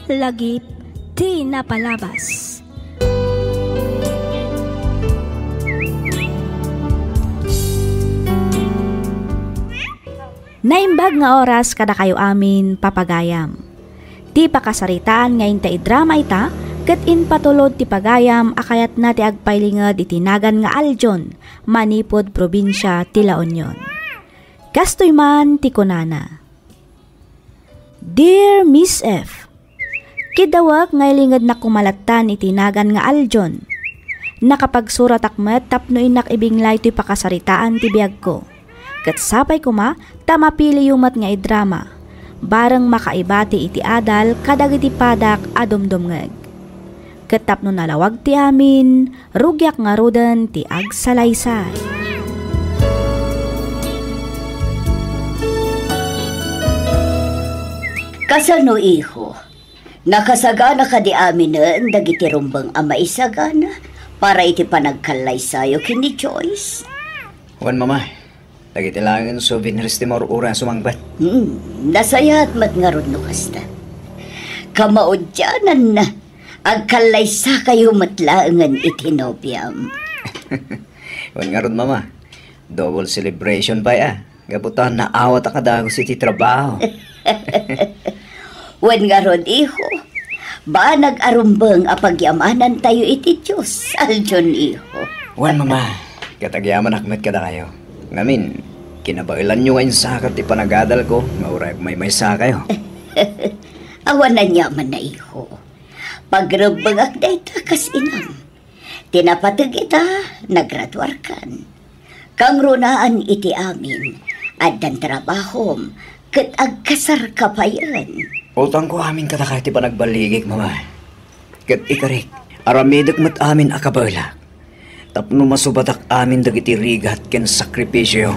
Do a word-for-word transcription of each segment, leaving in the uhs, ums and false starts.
Lagip ti napalabas. Naimbag nga oras kadakayo amin, papagayam. Ti pakasaritaan nga inta idrama ita, ket impatulod ti pagayam a kayatna ti agpailinged iti nagan nga Aljon, manipud probinsia ti La Union. Kastoy man ti kunana, Dear Miss F, kidawek nga ilingednak koma lattan iti nagan nga Aljon. Nakapagsuratak met tapno innak ibinglay toy pakasaritaan ti biagko. Ket sapay koma ta mapiliyo met nga idrama. Bareng makaibati iti adal kadagiti padak a dumdumngeg. Ket tapno nalawag ti amin, rugiak ngaruden ti agsalaysay. Kasano, iho? Nakasagana kadi aminen dagiti rumbeng a maisagana para iti panagkallaysayo ken ni Joyce? Wen, Mama. Dagiti laengen souvenirs ti maur-uray a sumangpet. Hmm, nasayaat met ngarud no kasta. Kamaudiananna, agkallaysakayo met laengen iti nobiam. Wen ngarud, Mama, double celebration pay a, gapu ta naawat a kadagus iti trabaho. Wen ngarud, iho, banag a rumbeng a pagyamanantayo iti Dios, Aljon, iho. Wen, Mama, ket agyamanak met kadakayo. Ngamin, kinabaelanyo nga insakat ti panagadalko nga uray agmaymaysakayo. Awan aniamanna, iho. Pagrebbengak dayta kas inam. Ti napateg ita, nagraduarkan. Kangrunaan iti amin, addan trabahom, ket agkasarka payen. Utangko amin kadakayo ti panagballigik, Mama. Ket ikarik, aramidek met amin a kabaelak, tapno masubadak amin dagiti rigat ken sakripisio.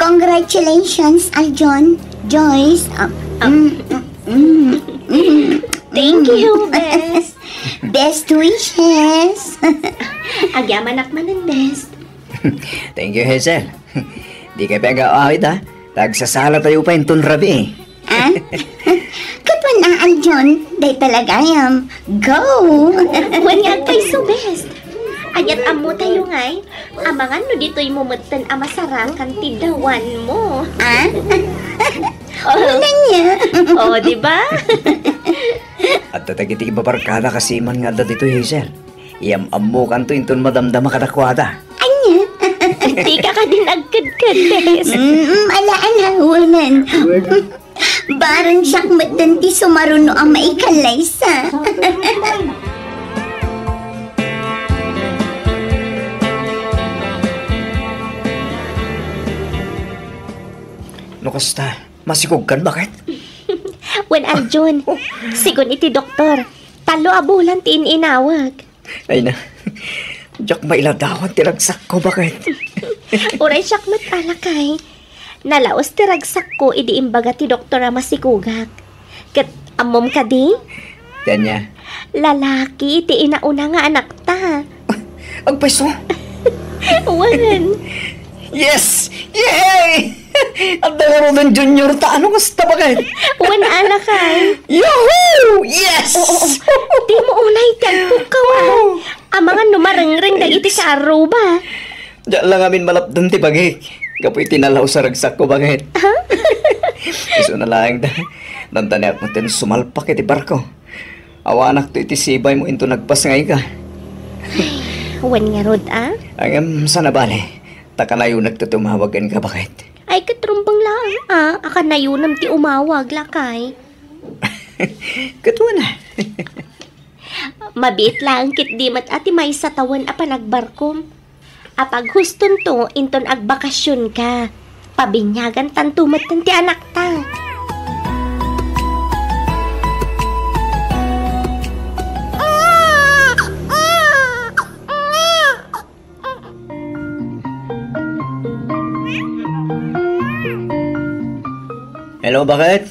Congratulations, Aljon, Joyce. Ah, mm, mm, mm, mm. Thank you, bes. Best wishes. Agyamanak manen, bes. Thank you, Hazel. Dikay pay agaawid, ha? Ta agsasalatayo pay inton rabii. Ah? Ket wen a, Aljon, dayta la gayam. Go! Wen nga agpayso, bes. Aniat ammotayo ngay, amangan no ditoymo metten a masarakan ti dawanmo. Ah? Oh. Unay aya. Oh, di ba? Adda dagiti ibabarkada kasi man nga adda ditoy, Hazel. Iyam-ammokanto inton madamdama kadakuada. Ania? Dika kadin agkedked, bes. Mm, ala, ala, wen. Bareng siak metten ti sumaruno a maikallaysa. No kasta, masikogkan, baket? Wen, Aljon, sigun iti doktor, tallo a bulan ti in-inawag. Ay na, diak mailadawan ti ragsakko, baket? Uray siak met a, lakay. Nalaus ti ragsakko idi imbaga ti doktor a masikogak. Ket ammom kadi? Ti ania? Lalaki ti inauna nga anakta. Agpayso? Wen. Yes! Yay! Adda ngaruden junior ta, ano kasta, baket? Wen, a, lakay. Yahoo! Yes! Oo, oo. Dimo unay ti agpukkaw, a. Oh. Amangan no marengreng dagiti kaarruba. Diak la ngamin malapdan ti bagik gapu iti nalaus a ragsakko, baket. Ha? Isuna laeng ta, nantaniak metten sumalpak iti barko. Awanakto iti sibaymo inton nagpasngayka. Ay, wen ngarud, a? Ngem, saan a bale, ta kanayonekto ti umawag kenka, baket. Ay, ket rumbeng laeng, a, a kanayonam ti umawag, lakay. Ket wen a. Mabiit laeng ketdi met a ti maysa tawen a panagbarkom. Apaghustonto inton agbakasionka. Pabiniagantanto metten ti anakta. Hello, bakit?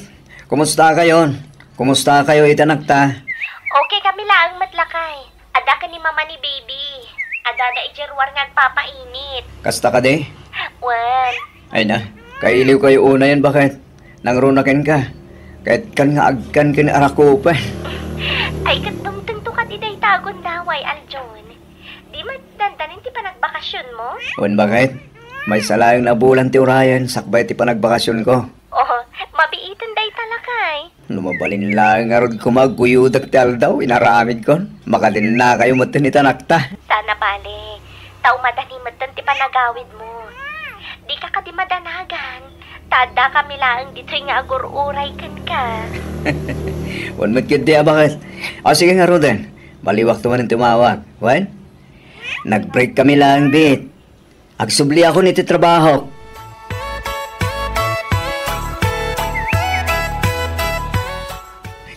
Kumusta kayo? Kumusta kayo iti anakta? Okay kami laeng met, lakay. Adda ken ni mama ni baby. Adda da idiay ruar nga agpapainit. Kasta kadi? Wen. Ay na, kailiw kayo unayen, bakit? Nangruna kenka. Ket kan nga agkan ken arakupen. Ay, ket dumtengto kadi dayta a gundaway, Aljon. Di met dandanin ti panagbakasionmo? Wen, bakit? Maysa laeng a bulan ti urayen sakbay ti panagbakasionko. Oh, mabiiten dayta, lakay. No mabalin laeng ngarud koma agguyudak ti aldaw, inaramidkon. Makadinna kayo metten iti anakta. Sana bale. Ta umadani metten ti panagawidmo. Dika kadi madanagan. Ta adda kami laeng ditoy nga agur-uray kenka. Wen met ketdi a bakit. O sige ngaruden. Baliwakto manen tumawag. Wen? Nag-break kami laeng, Bit. Agsubliakon iti trabahok.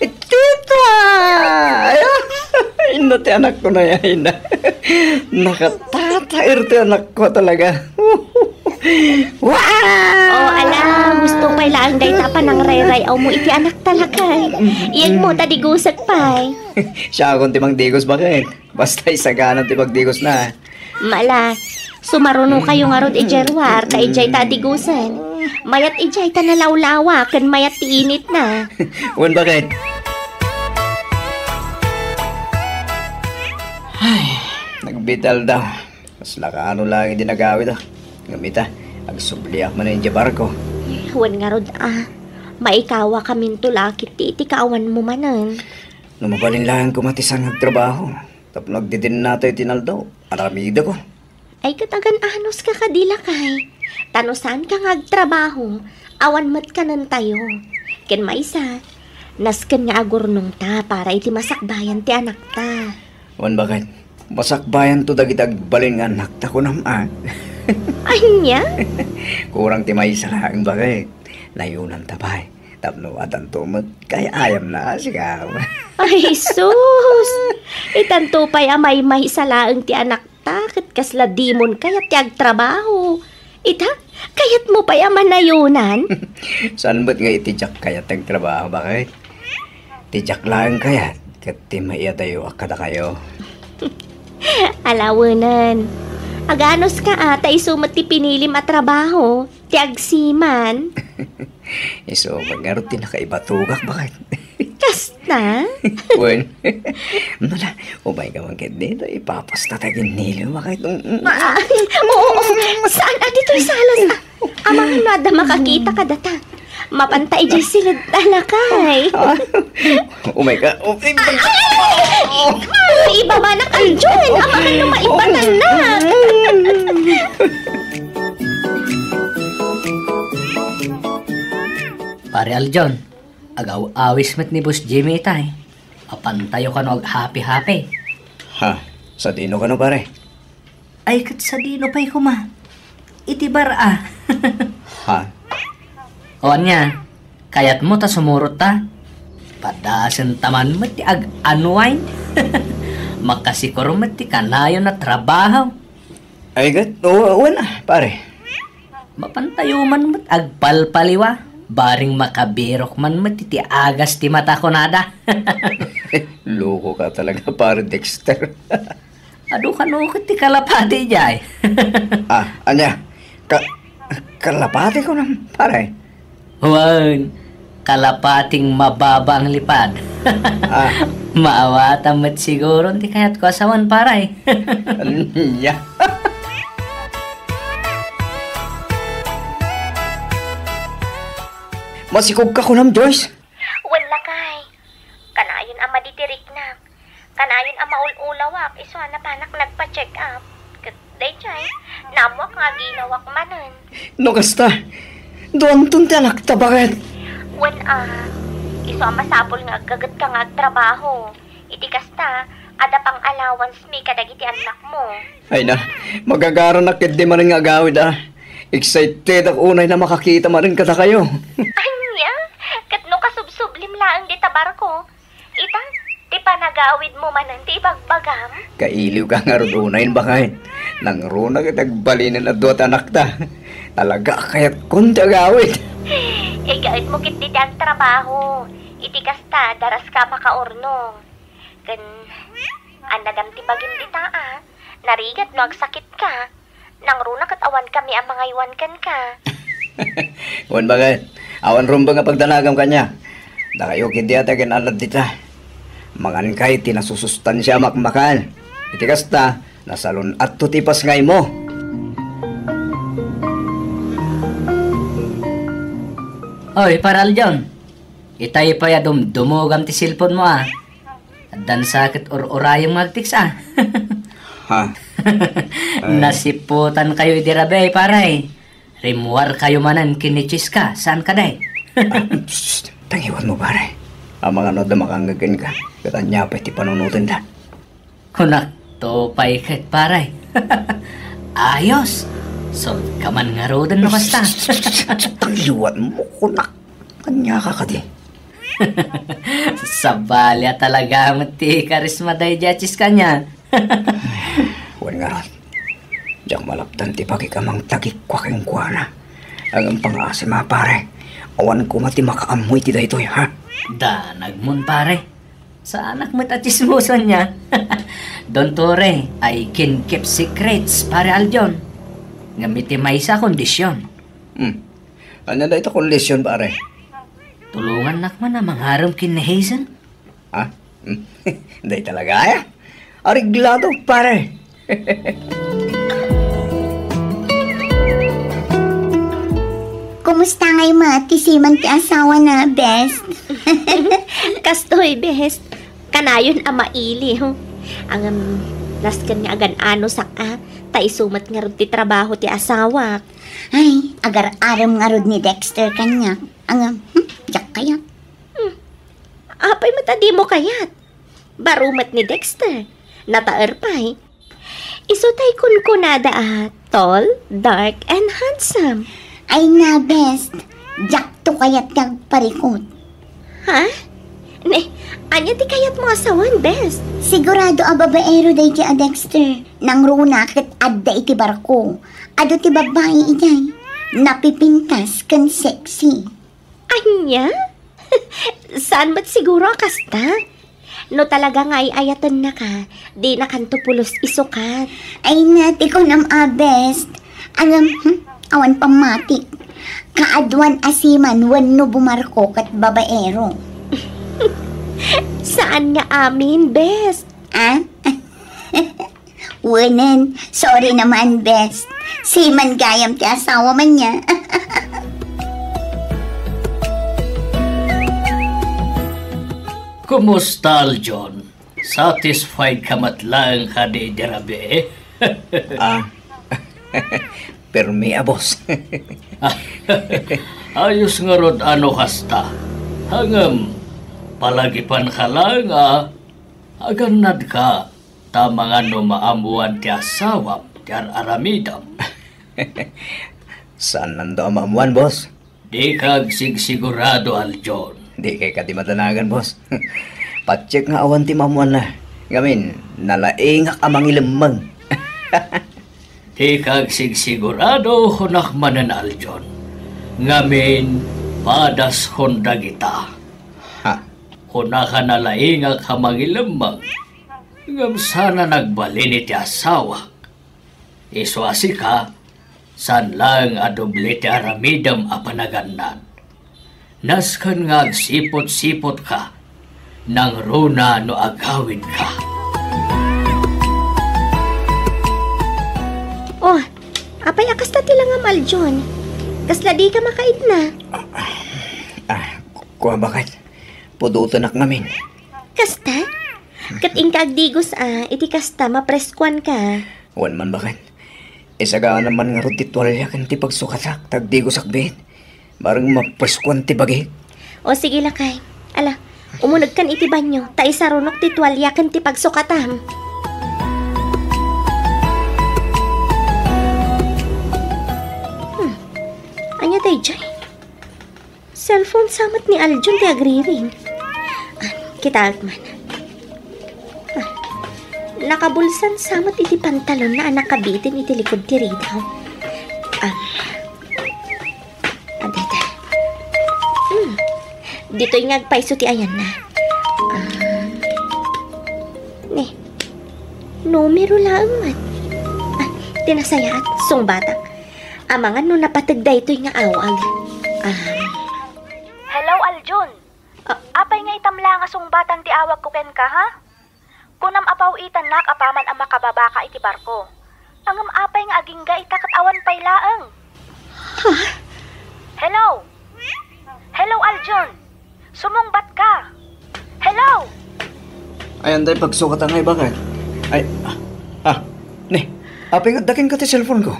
Tito! Ay, inno ti anakko na yan. Nakatataer ti anakko talaga. Wow! Oh, ala, gusto pay laeng dayta a panangrayray-awmo iti anakta, lakay. Iyanmo, ta digusek pay. Siakon ti mangdigos, bakit? Basta isaganan ti pagdigosna. Mala, sumaruno kayo ngarud idiay ruar, ta idiay ta digusen. Mayat idiay ta nalawlawa, ken mayat ti initna. Wen, bakit? Ay, nagbital daw. Kasla kaano laeng ti nagawid, ah. Ngem ita, agsubliak manen idiay barko. Wen ngarud, ah. Maikawa kaminto lakit ti iti kaawanmo manen. No mabalin laeng koma ti saan nga agtrabaho. Tapno agdidinna tayo ti naldaw, aramideko. Ay, ket agan-anos ka kadi, lakay. Ta no saan ka nga agtrabaho, awan met kanen tayo. Ken maysa, nasken nga agurnong ta para iti masakbayan ti anakta. Wen, bakit? Masakbayan to dagiti agbalin nga anakta, kunam, ah. Ania? Kurang ti maysa laeng, bakit? Nayunan ta pay. Tapno adanto met, kay ayam na, sika. Ay, sus! Itanto pay a maymaysa laeng ti anakta, ket kasla dimon kayat ti agtrabaho. Ita, kayatmo pay a manayunan? Saan met nga iti diak kayat ti agtrabaho, bakit? Ti diak laeng kayat, ket ti maiyadayo a kadakayo. Alawenen. Aganos ka, a, ta isu met ti pinilim a trabaho. Ti agsiman. Isu met ngarud ti nakaibatugak, bakit? Kasta? Wen. Nala, umay ka man ket dito, ipapasta ta ginilo, bakit? Mm, mm. Ah, oo, oo. Saan a ditoy salas, ah? Amangan no adda makakita kadata. Mapanta idiay siled ta, lakay. Ah, umay ka. Oh, ay, ay, ay, ay, ay, ibaba na kayo dyan. Amangan no maipanan na. Pare Aljon, agaw-awis met ni Boss Jimmy itay. Apantayo kano aghappy-happy. Ha? Sadino kano, pare? Ay, ket sadino pay koma? Iti bar a. Ha? O, ania? Kayatmo ta sumurot ta? Padasen ta man met ti ag-unwind. Makasikor met ti kanayon a trabaho. Ay, ket, o, wen, ah, pare. Mapantayo man met agpalpaliwa. Bareng makabirok man met iti agas ti mata, kunada. Loko ka talaga, pare Dexter. Adu kano ket ti kalapati jay. Ah, ania? Ka-, kalapati kunam, pare? Wen, kalapating mababa ang lipad. Ah. Maawatam met siguro ti kayatko a sawen, pare. Ania? Masikog ka kunam, Joyce? Wen, lakay. Kanayon a madi ti riknak. Kanayon a maul-ulawak isu a napanak nagpa-check up. Ket daydiay, naammoak nga aginawak manen. No kasta, duanton ti anakta, bakit? Wen a, isu a masapul nga aggagetka nga agtrabaho. Iti kasta, adda pang-allowance mi kadagiti annakmo. Ay na, magagaranak ketdi manen nga agawid a. Excited ak unay na makakita manen kadakayo. Ania? Ket no kasubsublim laeng dita barko, ita, ti panagawidmo manen ti ibagbagam? Kailiw ka ngarud unayen, bakit? Nangruna ket agbalinen a dua ti anakta. Talaga, kayatkon ti agawid. Igaedmo ketdi ti agtrabaho. Iti kasta, daraska a makaurno. Ken, annadam ti bagim dita, a. Narigat no agsakitka. Nangruna ket awankami a mangaywan kenka. Wen, baket, awan rumbeng a pagdanagam kaniak. Dakayo ketdi a ti agan-anad dita. Mangankay ti nasusustansia a makmakan. Iti kasta, nasalun-atto ti ipasngaymo. Oy, Pare Aljon. Itay pay a dumdumogam ti cellphone mo, a. Addan sa ket ur-urayem nga agtext, a. Ha? Nasiputankayo idi rabii, pare. Rimmuarkayo manen ken ni Chiska, saan kadi? Ah, psst, tangiwatmo, pare. Amangan no adda makangngeg kenka, ket ania pay ti panunotenda? Kunakto pay ket, pare. Ayos! Solveka man ngaruden no kasta. Psst, psst, psst, psst, tangiwatmo, kunak. Ania ka kadi? Sabali a talaga met ti karisma daydiay a Chiska ania. Wen ngarud, diak malapdan ti bagik a mangtagikua kenkuana. Ngem pangaasim a, pare, awan koma ti makaammo iti daytoy, ha? Danagmon, pare. Saanak met a tsismoso ania. Don't worry, I can keep secrets, Pare Aljon. Ngem iti maysa a kondisyon. Hmm. Ania dayta kondisyon, pare? Tulongannak man a mangarem ken ni Hazel. Ha? Dayta talaga, aya? Areglado, pare. Kumusta ngay met ti siman ti asawana, best? Kastoy, best. Kanayon a maili, ho. Ngem, nasken nga agan-anosak, a, ta isu met ngarud ti trabaho ti asawak. Ay, agar-arem ngarud ni Dexter kaniak. Ngem, hmm, diak kayat. Hmm. Apay met a dimo kayat? Baro met ni Dexter. Nataer pay. Isu tay kunkunada a tall, dark, and handsome. Ay na, best. Diakto kayat ti agparikut. Ha? Ne, ania ti kayatmo a sawen, best? Sigurado a babaero daydiay a Dexter. Nangruna ket adda iti barko. Adu ti babbai idiay. Napipintas ken sexy. Ania? Saan met siguro a kasta? No talaga nga ay-ayatennaka, dinakanto pulos isukat. Ay na, ti kunam a, best. Ngem, hmm, awan pammatik. Kaaduan a siman wenno bumarko ket babaero. Saan nga amin, best? Ah? Wenen, sorry naman, best. Siman gayam ti asawa man niya. Kumusta, Aljon? Satisfied ka met laeng kadi idi rabii? Ah, permi a, boss. Ayos ngarud a no kasta. Ngem, palagipanka laeng a agannadka. Ta amangan no maammoan ti asawam ti ar-aramidam. Saannanto a maammoan, boss. Dika agsigsigurado, Aljon. Dikay kadi madanagan, boss. Patiek nga awan ti maammoanna. Ngamin, nalaingak a mangilemmeng. Dika agsigsigurado, kunak manen, Aljon. Ngamin, padaskon dagita. Ha? Kunaka nalaingak a mangilemmeng. Ngem saan a nagbalin iti asawak. Isu a sika, saan laeng a doble ti aramidem a panagannad. Nasken nga agsipot-sipotka, nangruna no agawidka. Oh, apay a kasta ti langam, Aljon? Kasla dika makaidna? Ah, ku-, kua, baket. Pudotenak ngamin. Kasta? Ket inka agdigos a, iti kasta, mapreskuanka. Wen man, baket. Isagaanam man ngarud ti tualia ken ti pagsukatak, ta agdigosak biit. Bareng mapreskuan ti bagik. O, sige, lakay. Ala, umunegkan iti banyo, ta isarunok ti tualia ken ti pagsukatam. Hmm. Ania daydiay? Cellphone sa met ni Aljon ti agriring. Ah, kitaek man. Ah, nakabulsan sa met iti pantalonna a nakabiten iti likod ti ridaw. Ah, Ditoy nga agpayso ti ayanna. Ah. Ne. Numero laeng met. Ah, ti nasayaat, sungbatak. Amangan no napateg daytoy nga awag. Ah. Hello, Aljon. Ah. Apay nga itam la nga sungbatan ti awagko kenka, ha? Kunam a paw-itannak apaman a makababaka iti barko. Ngem apay nga agingga ita ket awan pay laeng? Ha? Hello? Hello, Aljon? Sumungbat ka? Hello? Ay, anday pagsukatan nga ibagat. Ay, ah, ah, ne, apay nga adda kenka ti cellphone ko?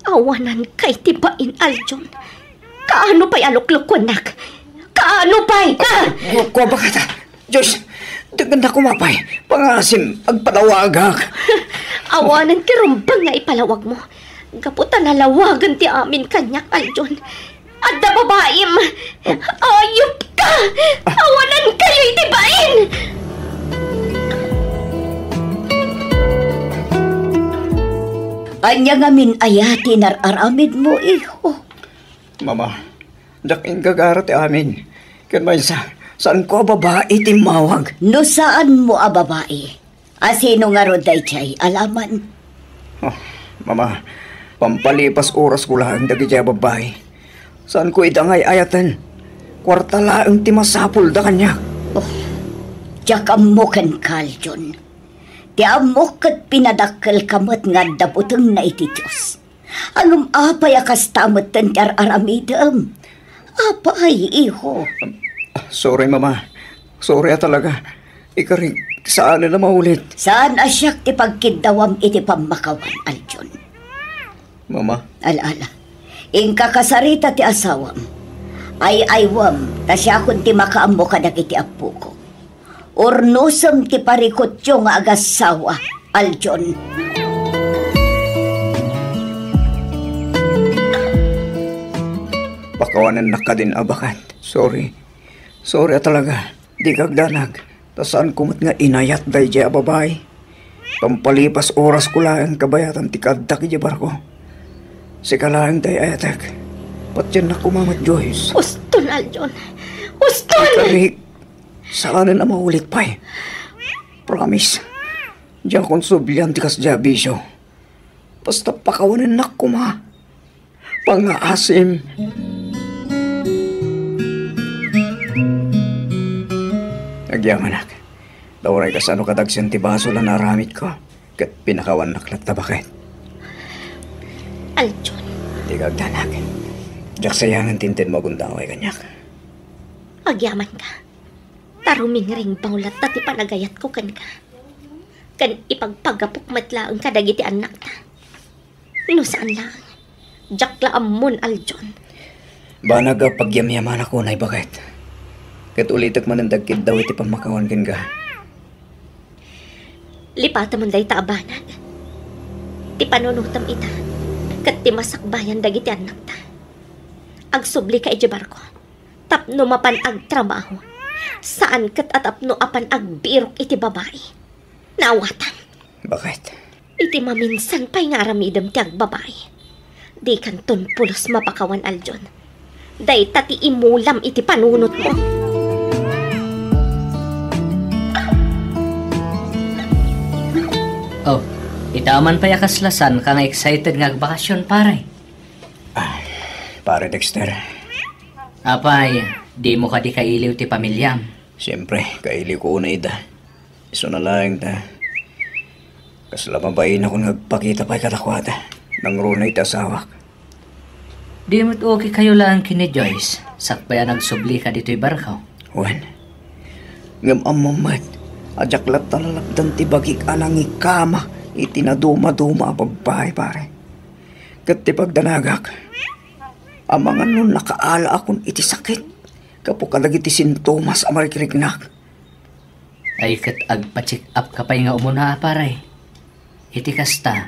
Awanan kay ti bain, Aljon. Kaano pay a luklukuennak? Kaano pay? Ah, ku-, kua bakata. Diyos, daganda kumapay. Pangasim, agpalawagak. Awanan ti rumbeng nga ipalawag mo. Gapu ta nalawagan ti amin kaniak, Aljon. Adda babaim. Ayup ka! Awanan kayo iti bain! Ania ngamin aya ti inar-aramid mo, iho? Mama, diak inggagara ti amin. Ken maysa, saanko a babai ti immawag. No saanmo a babai, a sino ngarud daydiay a laman? Oh, Mama, pampalipas orasko laeng dagiti a babbai. Saanko ida nga ay-ayaten. Kuarta laeng ti masapulda kaniak. Oh, diak ammo kenka, Aljon. Ti ammok ket pinadakkelka met nga adda butengna iti Dios. Ngem apay a kasta metten ti ar-aramidem? Apay, iho? Sorry, Mama. Sorry a talaga. Ikarik, saanen a maulit. Saan a siak ti pagkiddawam iti pammakawan, Aljon. Mama. Ala, ala. Inka kasarita ti asawam. Ay-aywem, ta siakon ti makaammo kadagiti appoko. Urnosem ti parikutyo nga agassawa, Aljon. Pakawanennak kadin, a baket. Sorry. Sorry a talaga. Dika agdanag. Ta saanko met nga inayat daydiay a babai. Pampalipas orasko laeng kabayatan ti kaaddak idiay barko. Sika laeng ti ay-ayatek. Patiennak koma met, Joyce. Uston, Aljon. Uston! Ikarik. Saanen a maulit pay. Promise. Diakon sublian ti kasdiay a bisio. Basta pakawanennak koma. Pangngaasim. Agyamanak. Ta uray kasano kadagsen ti basol a naaramidko, ket pinakawannak latta, baket. Aljon. Dika agdanag. Diak sayangen ti intedmo a gundaway kaniak. Agyamanka. Ta rumingringbaw latta ti panagayatko kenka. Ken ipagpagapok met laeng kadagiti annakta. No saan laeng, diak la ammon, Aljon. Banag a pagyamyamanak unay, baket. Ket ulitek manen ti agkiddaw iti pammakawan kenka. Lipatemon dayta a banag. Ti panunotem ita, ket ti masakbayan dagiti annakta. Agsublika idiay barko. Tapno mapan agtrabaho. Saan ket a tapno apan agbirok iti babai. Naawatan. Baket? Iti maminsan pay nga aramidem ti agbabai. Dikanton pulos mapakawan, Aljon. Dayta ti imulam iti panunotmo. Oh, ita man pay a kasla saanka nga excited nga agbakasyon, pare? Ah, Pare Dexter. Apay, dimo kadi kailiw ti pamiliam? Siempre, kailiwko unay ida. Isuna laeng ta, kasla mabainak nga agpakita pay kadakuada. Nangruna iti asawak. Di met okay kayo laeng ken ni Joyce, sakbay a nagsublika ditoy barko? Wen. Ngem ammom met a diak latta lalapdan ti bagik a nangikama iti nadumaduma a babbai, pare. Ket ti pagdanagak, amangan no nakaalaakon iti sakit gapu kadagiti sintomas a marikriknak. Ay, ket agpa-check up ka pay nga umuna, pare. Iti kasta,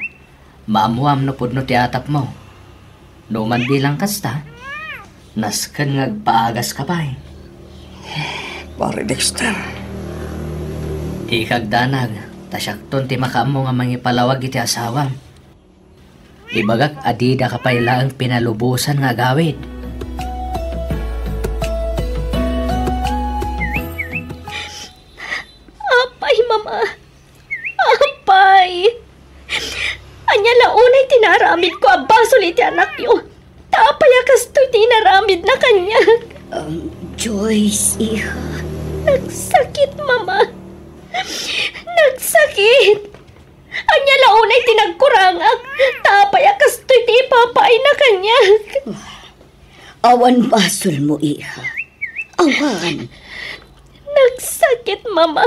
maammuam no pudno ti atapmo. No man bilang kasta, nasken nga agpaagas ka pay. Pare Dexter. Dika agdanag, ta siakton ti makaammo nga mangipalawag iti asawam. Ibagak a dida ka pay laeng pinalubosan nga agawid. Ti naaramidko a basol iti anakyo. Ta apay a kastoy ti inaramidna kaniak? Um, Joyce, iha. Nagsakit, Mama. Nagsakit. Ania la unay ti nagkurangak? Ta apay a kastoy ti ipapaayna kaniak? Awan basolmo, iha. Awan. Nagsakit, Mama.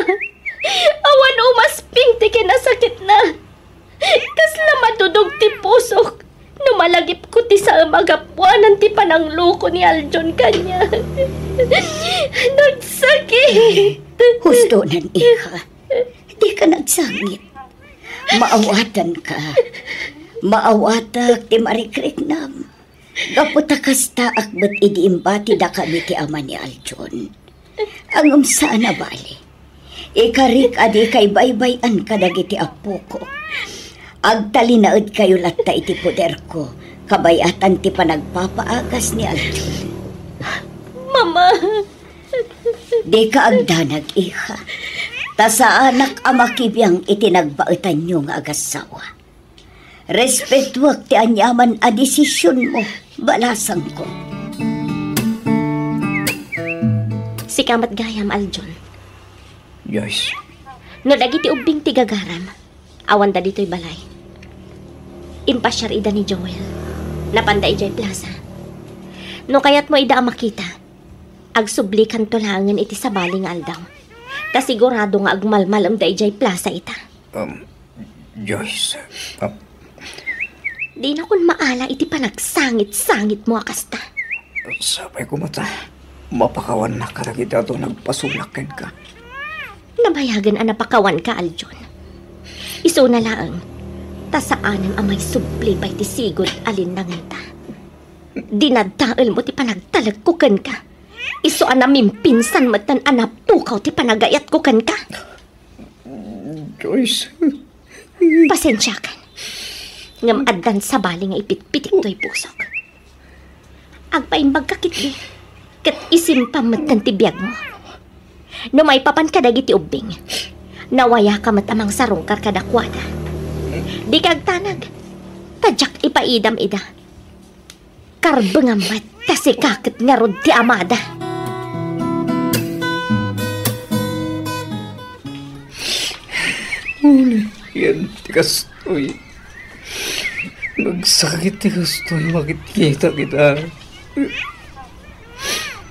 Awan umasping ti kinasakitna. Kasla madudog ti pusok no malagipko ti saem a gapuanan ti panangloko ni Aljon kaniak. Nagsakit. Hustonan, iha. Dika nagsangit. Maawatanka. Maawatak ti marikriknam. Gapu ta kastaak met idi imbatidakami ti ama ni Aljon. Ngem saan a bale. Ikarik a dika ibaybay-an kadagiti appoko. Agtalinaedkayo latta iti poderko, kabayatan ti panagpapaagas ni Aljon. Mama! Dika agdanag, iha. Ta saanak a makibiang iti nagbaetanyo nga agassawa. Respetuak ti aniaman a desisionmo, balasangko. Sika met gayam, Aljon. Joyce. No dagiti ubbing ti gagaram, awanda ditoy balay. Impasiar ida ni Joel. Napanda idiay plaza. No kayatmo ida a makita, agsublikanto laengen iti sabali nga aldaw. Ta sigurado nga agmalmalemda idiay plaza ita. Um, Joyce, ah, Dinakon maala iti panagsangit-sangitmo a kasta. Sapay koma ta mapakawannak kadagiti adu a nagpasolak kenka. Nabayagen a napakawanka, Aljon. Isuna laeng, ta saanen a maisubli pay ti sigud a linnangenta. Dinadaelmo ti panagtalekko kenka. Isu a namimpinsan metten a napukaw ti panagayatko kenka. Joyce. Pasensiakan. Ngem addan sabali nga ipitpitik toy pusok. Agpaimbagka ketdi, ket isimpam metten ti biagmo. No maipapan kadagiti ubbing, nawayaka met a mangsarungkar kadakuada. Dika agtanag, ta diak ipaidam ida. Karbengam met ta sika ket ngarud ti amada. Uliyen ti kastoy. Nagsakit ti kastoy, makitkita kita.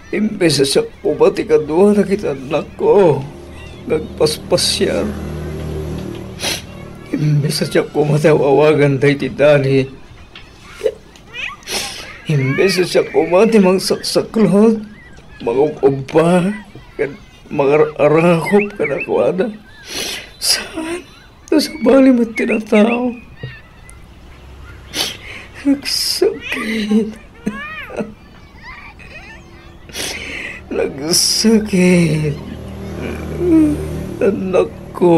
Imbes a siak koma ti kadua dagiti annakko nga agpaspasiar, imbes a siak koma ti aw-awagan daydi Dani, imbes a siak koma ti mangsaksaklot, mangub-ubba, ken mangar-arakop kadakuada. Saan? Ta sabali met ti natao. Nagsakit. Nagsakit. Annakko.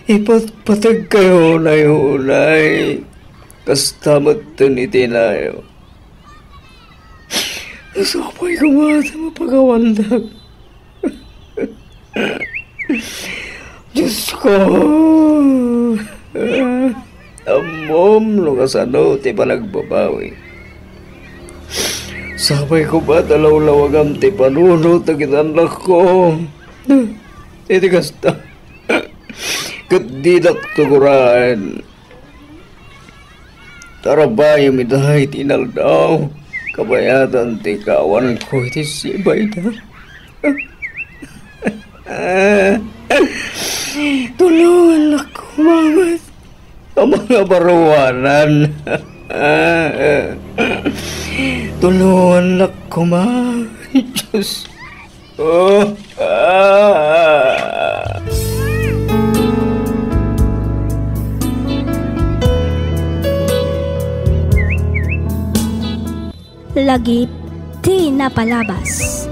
Ipatpategkayo unay-unay. Kasta metten iti nayo. Sapay koma ta mapakawandak. Diosko, ammom no kasano ti panagbabawi. Sapay koma ta lawlawagam ti panunot dagiti annakko. Iti kasta, ket didak tugoraen. Tarabayem ida iti inaldaw, kabayatan ti kaawanko iti sibaida. Tulongannak koma met a mangabaruanan. Tulongannak koma, Diyos. Lagip ti napalabas.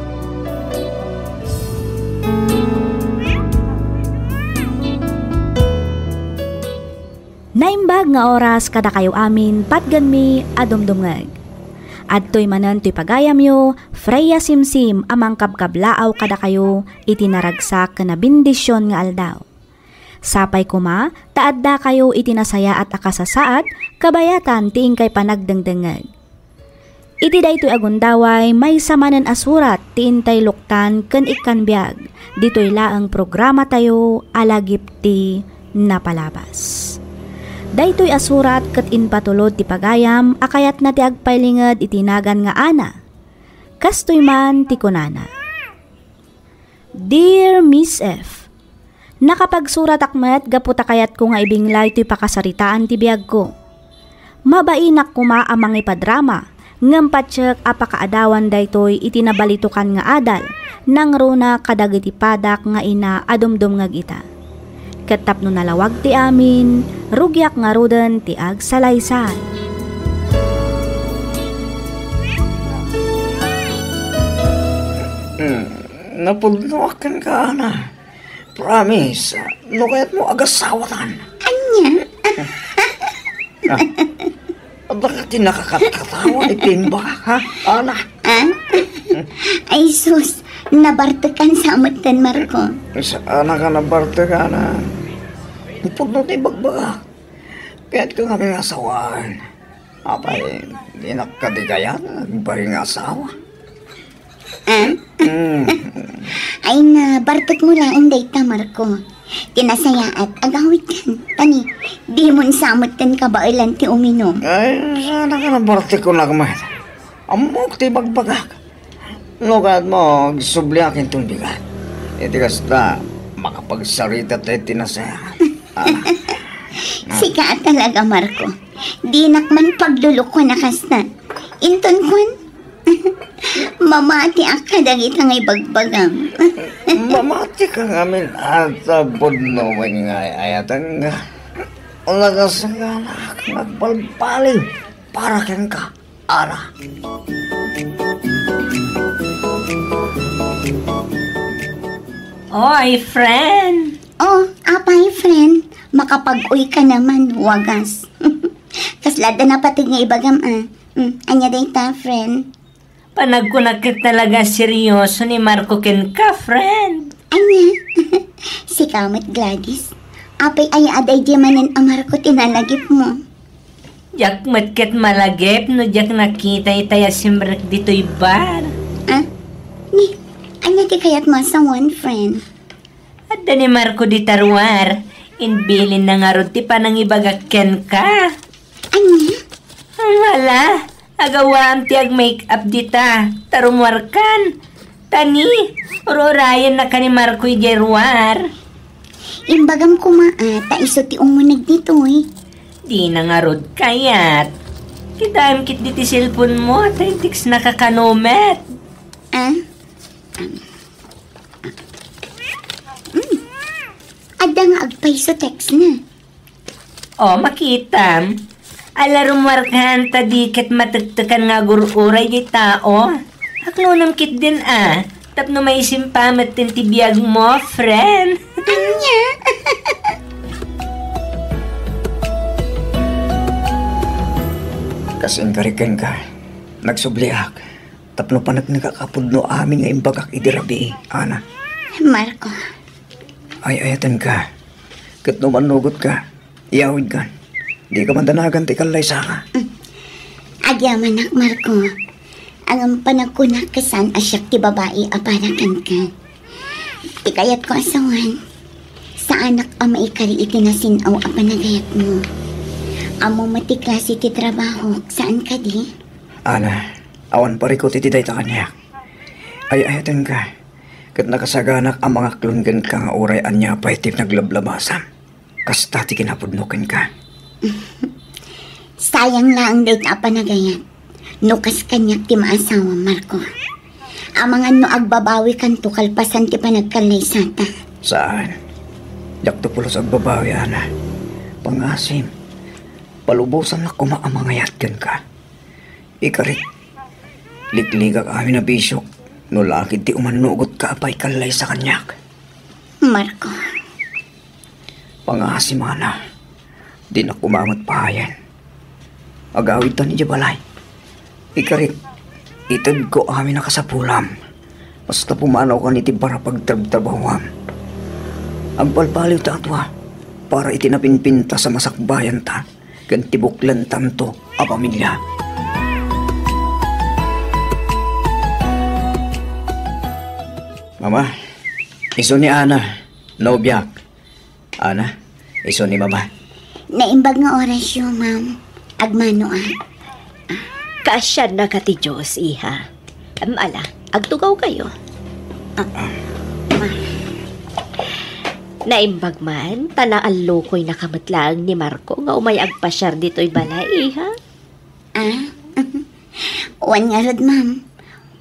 Naimbag nga oras kadakayo amin, patgenmi a dumdumngeg. Adtoy manen toy pagayamyo, Freya Simsim a mangkabkablaaw kadakayo iti naragsak ken nabendision nga aldaw. Sapay koma ta addakayo iti nasayaat a kasasaad kabayatan ti inkay panagdengdengngeg. Iti daytoy a gundaway, maysa manen a surat ti intay luktan ken ikkan biag ditoy laeng programatayo a Lagip ti Napalabas. Daytoy a surat ket impatulod ti pagayam a kayatna ti agpailinged iti nagan nga Ana. Kastoy man ti kunana. Dear Miss F, nakapagsuratak met gapu ta kayatko nga ibinglay toy pakasaritaan ti biagko. Mabainak koma a mangipadrama, ngem patiek a pakaadawan daytoy iti nabalitokan nga adal, nangruna kadagiti padak nga ina a dumdumngeg ita. Ket tapno nalawag ti amin, rugiak ngaruden ti agsalaysay. Hmm, napudnoak kenka, Ana. Promise, no kayatmo, agasawatan. Ania? Ah, adda ka ti nakakatkatawa iti imbagak, ha? Ana? Ah? Ay sus, nabartekan sa metten, Marco. Saan ka nabartekan, ha? Pudno ti ibagbagak. Kayatko nga amin nga asawaan. Apay, dinak kadi kayat nga agbaril nga asawa? Ah? Mm. Ay, nabartekmo laeng dayta, Marco. Ti nasayaat, agawidkan. Tani, dimon sa metten kabaelan ti uminum. Ay, saan ka nabartek kunak met? Ammok ti ibagbagak. No kayatmo, agsubliak inton bigat. Iti kasta, makapagsarita tayo ti nasayaat. Ah. Sika a talaga, Marco. Dinak man paglulukuan a kasta. Inton kuan, mamatiak kadagita nga ibagbagam. Mamatika ngamin, ata pudno wen nga ay-ayatangka. Nakasaganaak nga agbalbaliw para kenka, Ana. Oy, friend! Oh, apay, friend? Makapag-uy ka naman, wagas. Kasla adda napateg nga ibagam, ah. Hmm, ania dayta, friend? Panagkunak ket talaga seryoso ni Marco kenka, friend. Ania? Sika met, Gladys. Apay aya a daydiay manen a Marco ti nalagipmo? Diak met ket malagip no diak nakita itay a simrek ditoy bar. Ah? Ni, ania ti kayatmo a sawen, friend? Adda ni Marco dita ruar. Imbilinna ngarud ti panangibagak kenka. Ania? Hala, agawaam ti ag-make-up dita, ta rummuarkan. Tani, ur-urayennaka ni Marco idiay ruar. Imbagam koma, ah, ta isu ti umuneg ditoy. Dina ngarud kayat. Kitaem ketdi ti cellphone mo, ta intextnaka kano met. Ah? Mm. Adda nga agpayso textna. O, makitam. Ala, rummuarkan ta di ket matektekan nga agur-uray di tao. Aklonem ketdin a, tapno maisimpamet ti biagmo, friend. Ania? Kas inkari kenka, nagsubliak. Tapno paneknekak a pudno amin nga imbagak idi rabii, Ana. Marco. Ay-ayatenka. Ket no mannugotka, iyawidkan. Dika madanagan ti kallaysaka. Mm. Agyamanak, Marco. Ngem panagkunak ket saan a siak ti babai a para kenka. Ti kayatko a sawen, saanak a maikari iti nasin-aw a panagayatmo. Ammom met ti klase ti trabahok, saan kadi? Ana, awan parikut iti dayta kaniak. Ay-ayatenka, ket nakasaganak a mangaklon kenka nga uray ania pay ti naglablabasam. Kasta ti kinapudno kenka. Sayang laeng dayta a panagayat. No kas kaniak ti maasawam, Marco. Amangan no agbabawikanto kalpasan ti panagkallaysata. Saan. Diakto pulos agbabawi, Ana. Pangasim, palubosannak koma a mangayat kenka. Ikarik, liklikak amin a bisiok, no lakid ti umannugotka a pay kallaysa kaniak. Marco. Pangasim, Ana, dinak koma met pahayen. Agawidtan idiay balay. Ikarik, itedko amin a kasapulam. Basta pumanawkan iti para pagtrabtrabahuam. Agbalbaliw ta tua, para iti napinpintas a masakbayanta ken ti buklentanto a pamilia. Mama, isu ni Ana, nobiak. Ana, isu ni Mama. Naimbag nga orasyo, ma'am. Agmanoak. Kaasiannaka ti Dios, iha. Em, ala, agtugawkayo. Ah, ma. Naimbag man, ta naallukoynaka met laeng ni Marco nga umay agpasiar ditoy balay, iha. Ah? Wen ngarud, ma'am.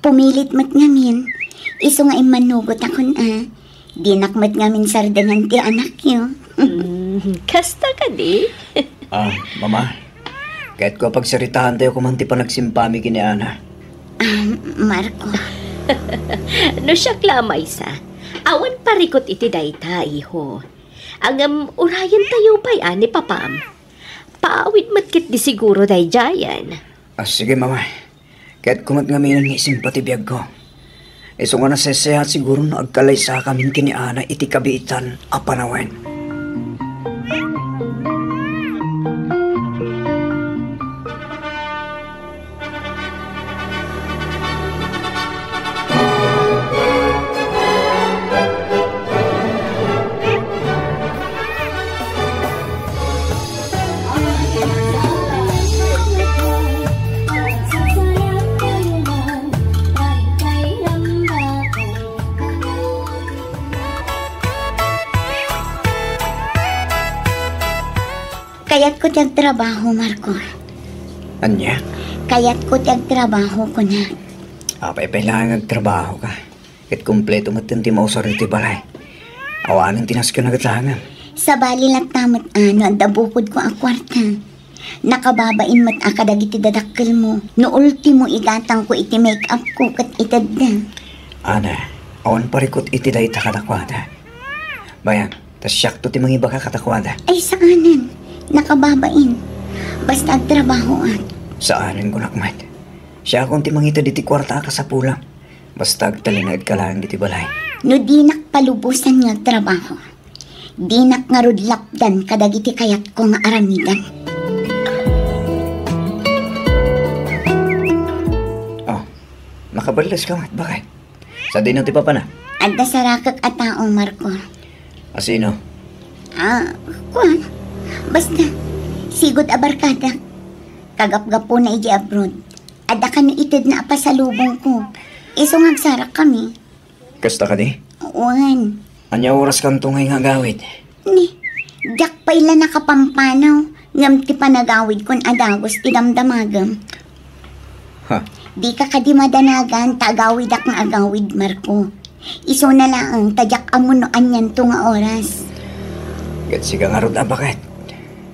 Pumilit met ngamin. Isu nga immanugotakon a. Dinak met ngamin sardengan ti anakyo. Mm, kasta kadi? Ah, Mama. Kayatko a pagsaritaantayo koma ti panagsimpami ken ni Ana. Ah, Marco. No siak la a maysa, awan parikut iti dayta, iho. Ngem, urayantayo pay a ni Papam. Paawid met ketdi siguro daydiayen. Ah, sige, Mama. Kayatko met ngamin nga isimpa ti biagko. Isu nga naseseat siguro no agkalaysakamin ken ni Ana iti kabiitan a panawen. Kayatko ti agtrabaho, Marco. Ania? Kayatko ti agtrabaho, kunak. Apay pay laeng nga agtrabahoka. Ket kompleto met ti mausar iti balay. Awanen ti nasken a gatangem. Sabali latta met a no adda bukodko a kuarta. Nakababain met a kadagiti dadakkelmo. No ultimo, igatangko iti make-upko ket itedda. Ana, awan parikut iti dayta kadakuada. Bayan, ta siakto ti mangibaga kadakuada. Ay, saanen. Nakababain. Basta agtrabahoak. Saanen, kunak met. Siakon ti mangited iti kuarta a kasapulam. Basta agtalinaedka laeng iti balay. No dinak palubosan nga agtrabaho, dinak ngarud lapdan kadagiti kayatko nga aramiden. Oh, nakaballeska met, baket? Sadino ti papana? Adda sarakek a tao, Marco. Asino? Ah, kuan. Basta, sigud a barkadak. Kagapgapuna idiay abroad. Adda kano itedna a pasalubongko. Isu nga agsarakkami. Kasta kadi? Wen. Ania oraskanto ngay nga agawid? Ni, diak pay la nakapampanaw, ngem ti panagawidkon a dagus ti damdamagem. Ha? Dika kadi madanagan ta agawidak nga agawid, Marco. Isuna laeng ta diak ammo no anianto nga oras. Ket sika ngarud a baket.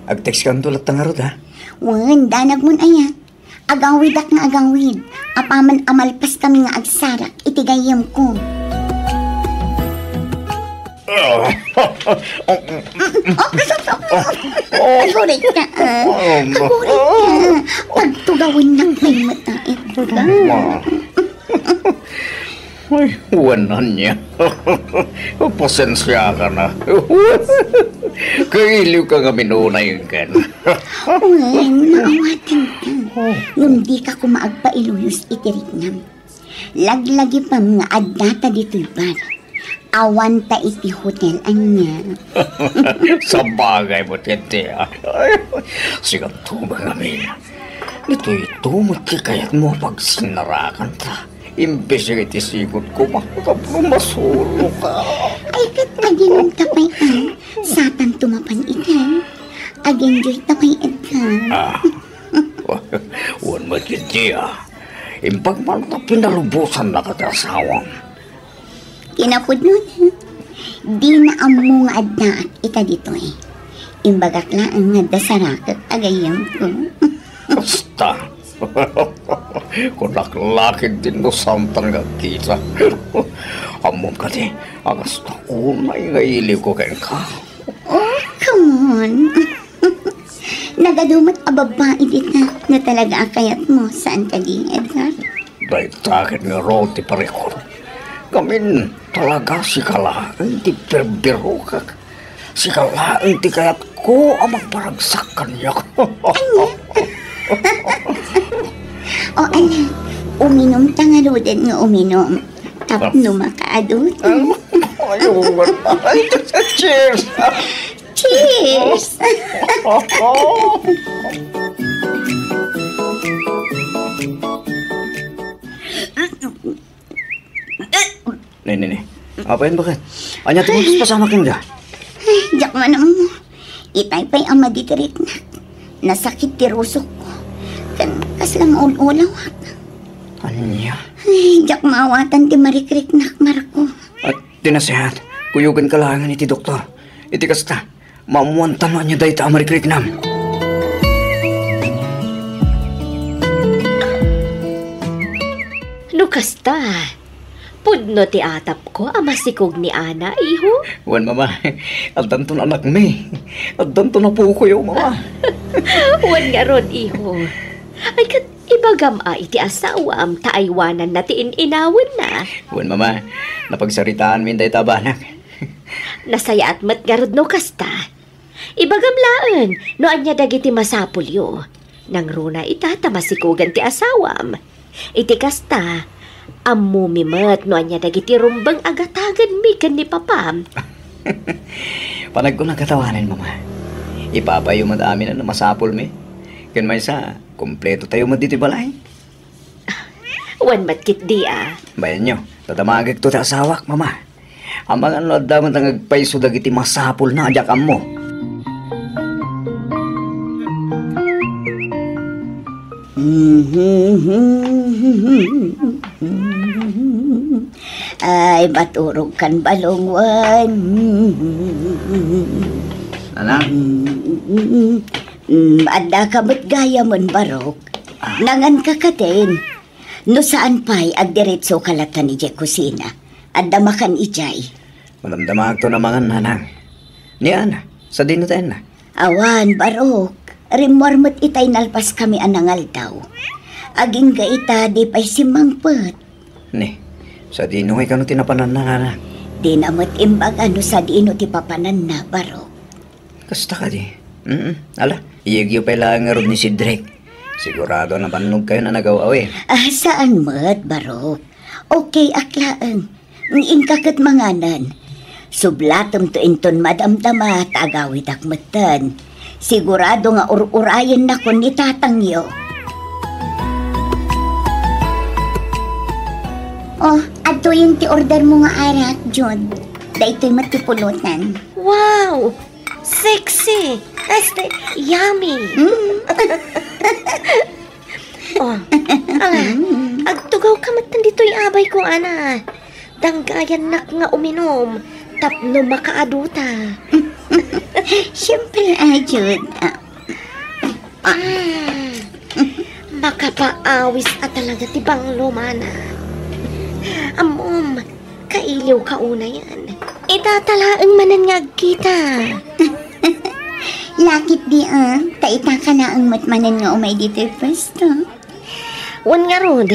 Agtextkanto latta ngarud, ha? Wen, danagmon aya. Agawidak nga agawid. Apaman a malpaskami nga agsarak iti gayyemko. Oh, agurit ka, ah. Agurit ka. Pagtugawennak pay met a ita. Ay, wen ania. Pasensiakan a. Kailiwka ngamin unay ken. Wen, maawatenka. Ngem dika koma agpailuyos iti riknam. Laglagipem nga addata ditoy bar. Awanta iti hotel ania. Sabagay met ketdi, a. Siganto met ngamin. Ditoyto met ti kayatmo a pagsinnarakanta. Imbes iti sigud koma tapno masuroka. Ay, ket agin ta pay, a. Satanto mapan ita. Ag-enjoy ta pay, Edgar. Ah, wen met ketdi, a. Imbag man ta pinalubosannaka ti asawam. Kinapudno, dina ammo nga addaak ita ditoy. Imbagak laeng nga adda sarakek a gayyemko. Kasta. Kunak la ketdin no saantan nga agkita. Ammom kadi a kasta unay nga iliwko kenka. Oh, come on. Nagadu met a babbai dita no talaga a kayatmo, saan kadi, Edgar? Dayta ket ngarud ti parikut. Ngamin, talaga sika laeng ti birbirokak. Sika laeng ti kayatko a magparagsak kaniak. Ania? O, ala, uminumta ngaruden nga uminum. Tapno makaadut. Ay, over. Ay, cheers! Cheers! Ne, ne, ne. Apay, baket? Ania ti mapasamak kenka? Ay, diak man ammo. Itay pay a madidiriknak. Nasakit ti rusokko. Ken kasla maul-ulawak. Ania? Ay, diak maawatan ti marikriknak, Marco. Ay, ti naseat, kuyogenka laengen iti doktor. Iti kasta, maammoantan no ania dayta a marikriknam. No kasta, pudno ti atapko a masikog ni Ana, iho? Wen, Mama, addanton anakmi. Addanton apokoyo, Mama. Wen ngarud, iho. Ay, ket ibagam a iti asawam ta aywananna ti in-inawenna. Wen, Mama, napagsaritaanmin dayta a banak. Nasayaat met ngarud no kasta. Ibagam laeng no ania dagiti masapulyo. Nangruna ita ta masikogan ti asawam. Iti kasta, ammomi met no ania dagiti rumbeng a gatagenmi ken ni papam. Panagkunak a tawanen, Mama. Ipapayo met amin a masapulmi. Ken maysa, kumpletotayo met ditoy balay. Wen met ketdi a. Bayanyo, ta damagekto ti asawak, Mama. Amangan no adda met nga agpayso dagiti masapulna a diak ammo. Ay, maturogkan balong wen. Anak? Mm, addaka met gayamen, Barok. Ah. Nanganka kadin. No saan pay, agdiretsoka latta idiay kusina. Adda makan idiay. Madamdamagto a mangan, nanang. Ni Ana, sadino ti ayanna? Awan, Barok. Rimmuar met itay nalpaskami a nangaldaw. Agingga ita, di pay simmangpet. Ni, sadino ngay kano ti napananna, nanang? Dina met imbaga no sadino ti papananna, Barok. Kasta kadi? Mm-mm. Ala, iyegyo pay laeng ngarud ni Cedric. Sigurado a nabannogkayon a nagaw-awid. Ah, saan met, Barok? Okay ak laeng. Inka ket manganen. Sublatemto inton madamdama ta agawidak metten. Sigurado nga ur-urayennakon ni tatangyo. Oh, adtoyen ti ordermo nga arak, Jud. Daytoy met ti pulutan. Wow! Sexy! Este, yummy! Mm. Oh, ala, agtugawka met ditoy abayko, Ana. Danggayannak nga uminom tapno makaaduta. Siempre, Jud. Ah. Mm. Makapaawis a talaga ti banglo, Ana. Ammom, kailiwka unayen. Ita ta laeng manen nga agkita. Lakit di a, ta ita ka laeng met manen nga umay ditoy pwesto. Wen ngarud,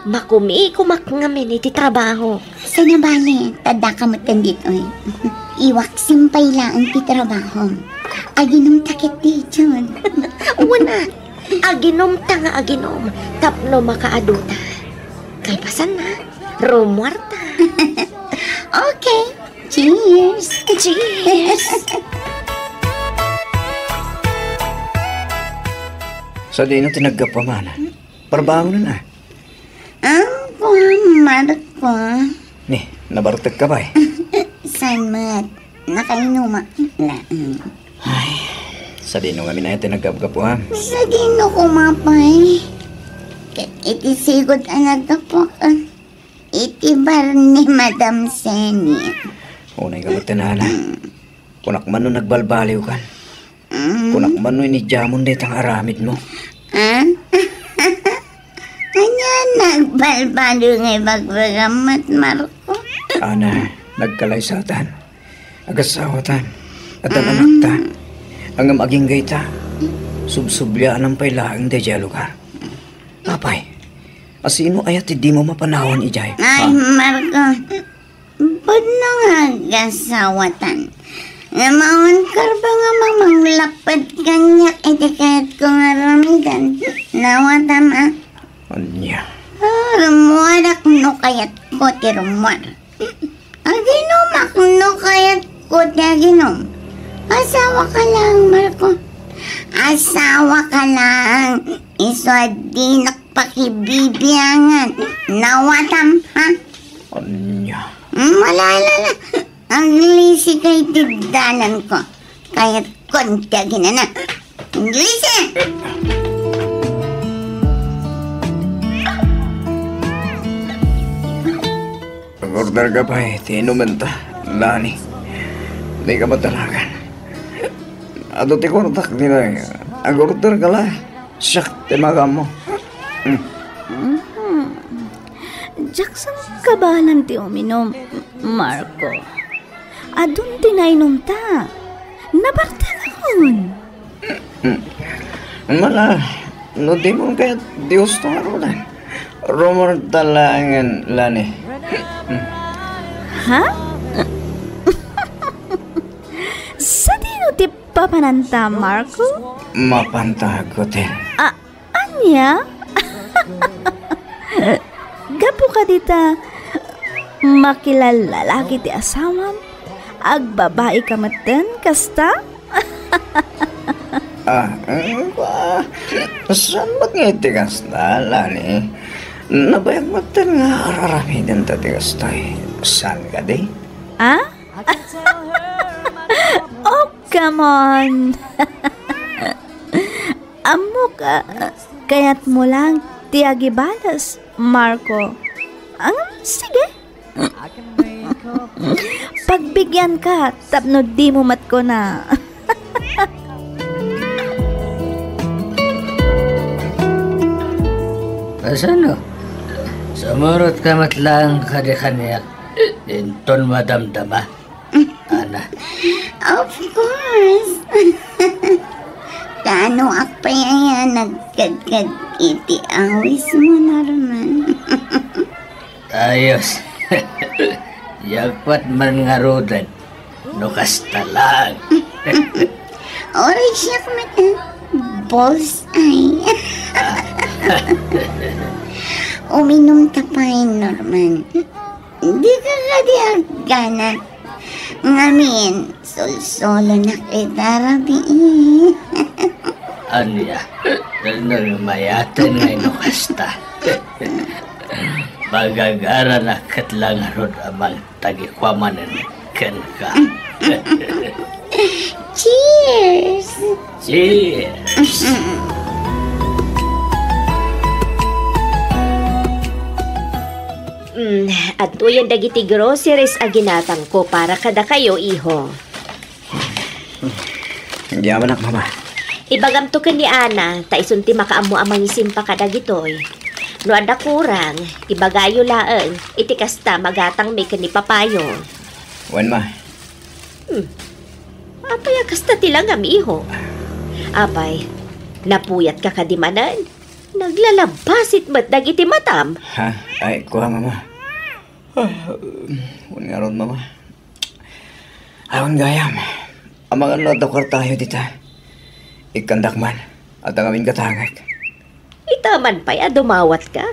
makumikomak ngamin iti trabaho. Saan a bale, ta addaka metten ditoy. Iwaksim pay laeng ti trabahom. Aginumta ketdi, Jud. Wen a, aginumta nga aginom tapno makaaduta. Kalpasanna, rummuarta. Okay. Cheers! Cheers! Sadino ti naggapu, Ana? Parbangonen a. Ang kuwan, Marco. Ni, nabartekka pay? Saan met? Nakainumak laeng. Ay, sadino ngamin aya ti naggapgapuam? Sadino koma pay? Ket iti sigud a naggapuak iti bar ni Madam Seni. Unay ka met, Ana. Mm. Kunak man no nagbalbaliwkan. Mm. Kunak man no inidiamon dayta nga aramidmo. Ah? Ania nagbalbaliw nga ibagbagam met, Marco? Ana, nagkalaysatan. Agasawatan. Addan anakta. Ngem agingga ita, subsubliaanam pay laeng daydiay a lugar. Apay, asino aya ti dimo mapanawan idiay? Ay, ha? Marco, pudno nga agasawatan. Namaon karba nga mamanglapped kaniak iti kayatko nga aramiden. Nawatam, a? Ania? A, rummuadak no kayatko ti rummuar. Aginumak no kayatko ti aginum. Asawaka laeng, Marco. Asawaka laeng. Isu a dinak pakibibiangan. Nawatam, a? Ania? Malala la. Aglisikay ti dananko. Kayatkon ti aginana. Aglisi! Order ka pay ti inumenta, Lani. Dika madalagan. Adu ti kwartak ditoy. Ag-order ka la. Siak ti magammo. Mm. Mhm. Diak sangkabaelan ti uminum, Marco. Adun ti nainumta. Nabartekakon. Mala, no dimon kayat ti gusto nga rudan, rummuarta laengen, Lani. Ha? Sadino ti papananta, Marco? Mapanta ag hotel. A-, Ania? Gapu kadi ta makilallalaki ti asawam, agbabaika metten kasta? A, mm, ba, saan met nga iti kasta, Lani? Nabayag metten nga ar-aramidenta ti kastoy. Saan kadi? A? Oh, come on! Ammok, a, kayatmo lang ti agibales, Marco. Ngem, sige. Pagbigyanka tapno dimo met kuna. Kasano? Sumurotka met laeng kadi kaniak inton madamdama? Ana. Of course. Kaanoak pay aya nagkedked iti awismo, Norman? Ayos. Yagpat man ngaruden no kasta laeng. Uray siak met, a, bullseye. Uminumta pay, Norman. Dika kadi agganat. Ngamin, sulsulonak ita rabii. Ania, no mayaten nga no kasta. Magagaranak ket la ngarud a mangtagikua manen kenka. Cheers! Cheers! Mm, adtoyen dagiti groceries a ginatangko para kadakayo, iho. Agyamanak, Mama. Ibagamto ken ni Ana, ta isun ti makaammo a mangisimpa kadagitoy. No adda kurang, ibagayo laeng, iti kasta, magatangmi ken ni Papayo. Wen, Ma. Hmm. Apay a kasta ti langam, iho? Apay, napuyatka kadi manen? Naglalabasit met dagiti matam. Ha? Ay, kua, Mama. Ah, wen ngarud, Mama. Awan gayam. Amangan no adda kuartayo dita. Ikkandak man. Adda ngamin gatangek. Ita man pay a dumawatka.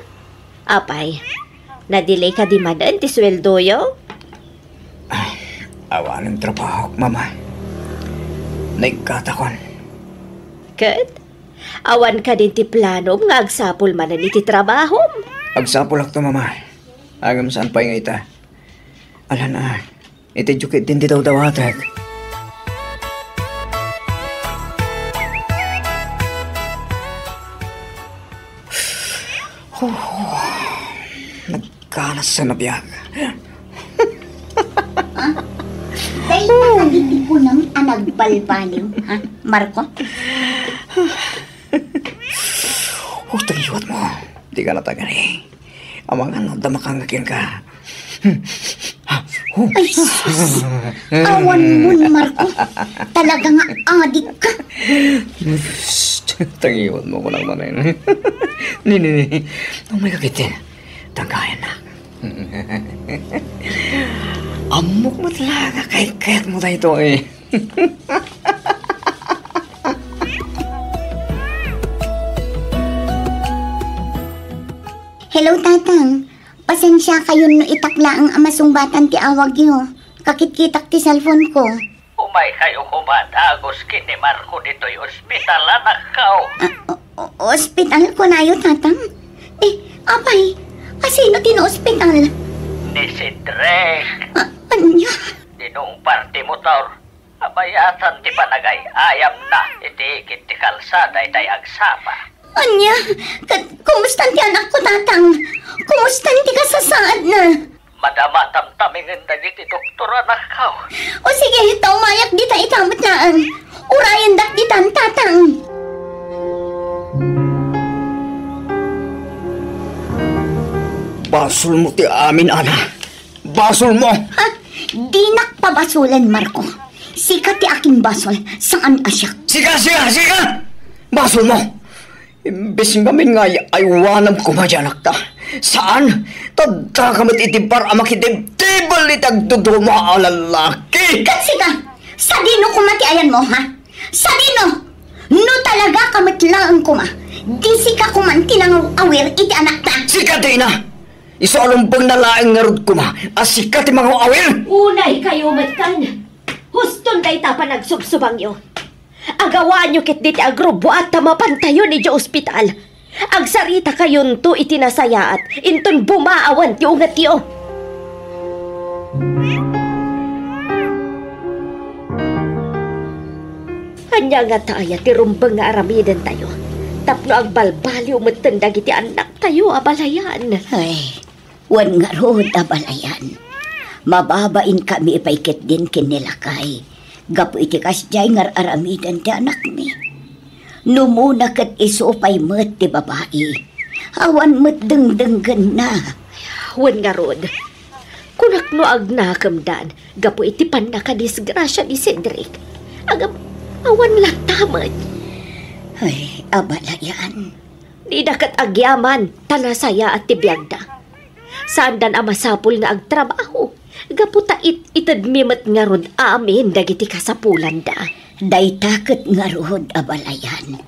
Apay, nadelay kadi manen ti sueldoyo? Ah, awanen trabahok, Mama. Naikkatakon. Ket? Awan kadin ti planom nga agsapul manen iti trabahom? Agsapulakto, Mama. Ngem saan pay nga ita. Alan a, iti jukit din ti dawdawatek. Huh, nagkanas a nabiag. Dayta kadi ti kunam a nagbalbaliw, ha, Marco? Huh, tagiwat mo. Di ka natagani. Amangan no adda makangngeg kenka. Ay, sus! Awan mo ni Marco. Talaga nga adik ka. Psst! Tagiwat mo ko lang manen. Ni, ni, ni. Umay ka kiti. Tagayan na. Ammok met la nga kayat-kayat mo daytoy. Hello, Tatang. Pasensiakayon no itak laeng a masungbatan ti awagyo. Kakitkitak ti cellphone ko. Umaykayo koma dagus ken ni Marco ditoy ospital, anakko. Ah, o-, o-, ospital kunayo, Tatang? Eh, apay, asino ti naospital? Ni Cedric. Ah, ania? Dinungbar ti motor. Abayatan ti panagay-ayamna iti ikit ti kalsada itay agsapa. Ania? Ket kumusta ti anakko, Tatang? Kumusta ti kasasaadna? Madama tamtamingen dagiti doktor, anakko. O sige, ta umayak dita ita met laeng. Urayendak ditan, Tatang. Basolmo ti amin, Ana. Basolmo! Ha? Dinak pabasolen, Marco. Sika ti akinbasol, saan a siak. Sika, sika, sika! Basolmo! Imbes ngamin nga ay-, aywanam koma ti anakta. Saan? Tadda ka met iti bar a makitibtibel iti agduduma a lalaki. Ket sika, sadino koma ti ayanmo, ha? Sadino? No talaga ka met laeng koma, di sika koman ti nangaw-awir iti anakta. Sika, Dina! Isu a lumbengna laeng ngarud koma a sika ti mangaw-awir. Unaykayo met kan. Huston dayta panagsubsubangyo. Agawaanyo ketdi ti agrubbuat ta mapantayon idiay ospital. Agsaritakayon to iti nasayaat, inton bumaawan ti ungetyo. Ania ngata aya ti rumbeng nga aramidentayo tapno agbalbaliw metten dagiti annaktayo a balayan? Ay, wen ngarud a balayan. Mababainkami pay ketdin ken ni lakay gapu iti kasdiay nga ar-aramiden ti anakmi. Numona ket isu pay met ti babai. Awan met dengdenggenna. Wen ngarud, kunak no agnakemdan gapu iti pannakadisgrasia ni Cedric. Agam, awan latta met. Ay, abalayan. Dida ket agyaman ta nasayaat ti biagda. Saandan a masapul nga agtrabaho, gapu ta it-itedmi met ngarud amin dagiti kasapulanda. Dayta ket ngarud a balayan.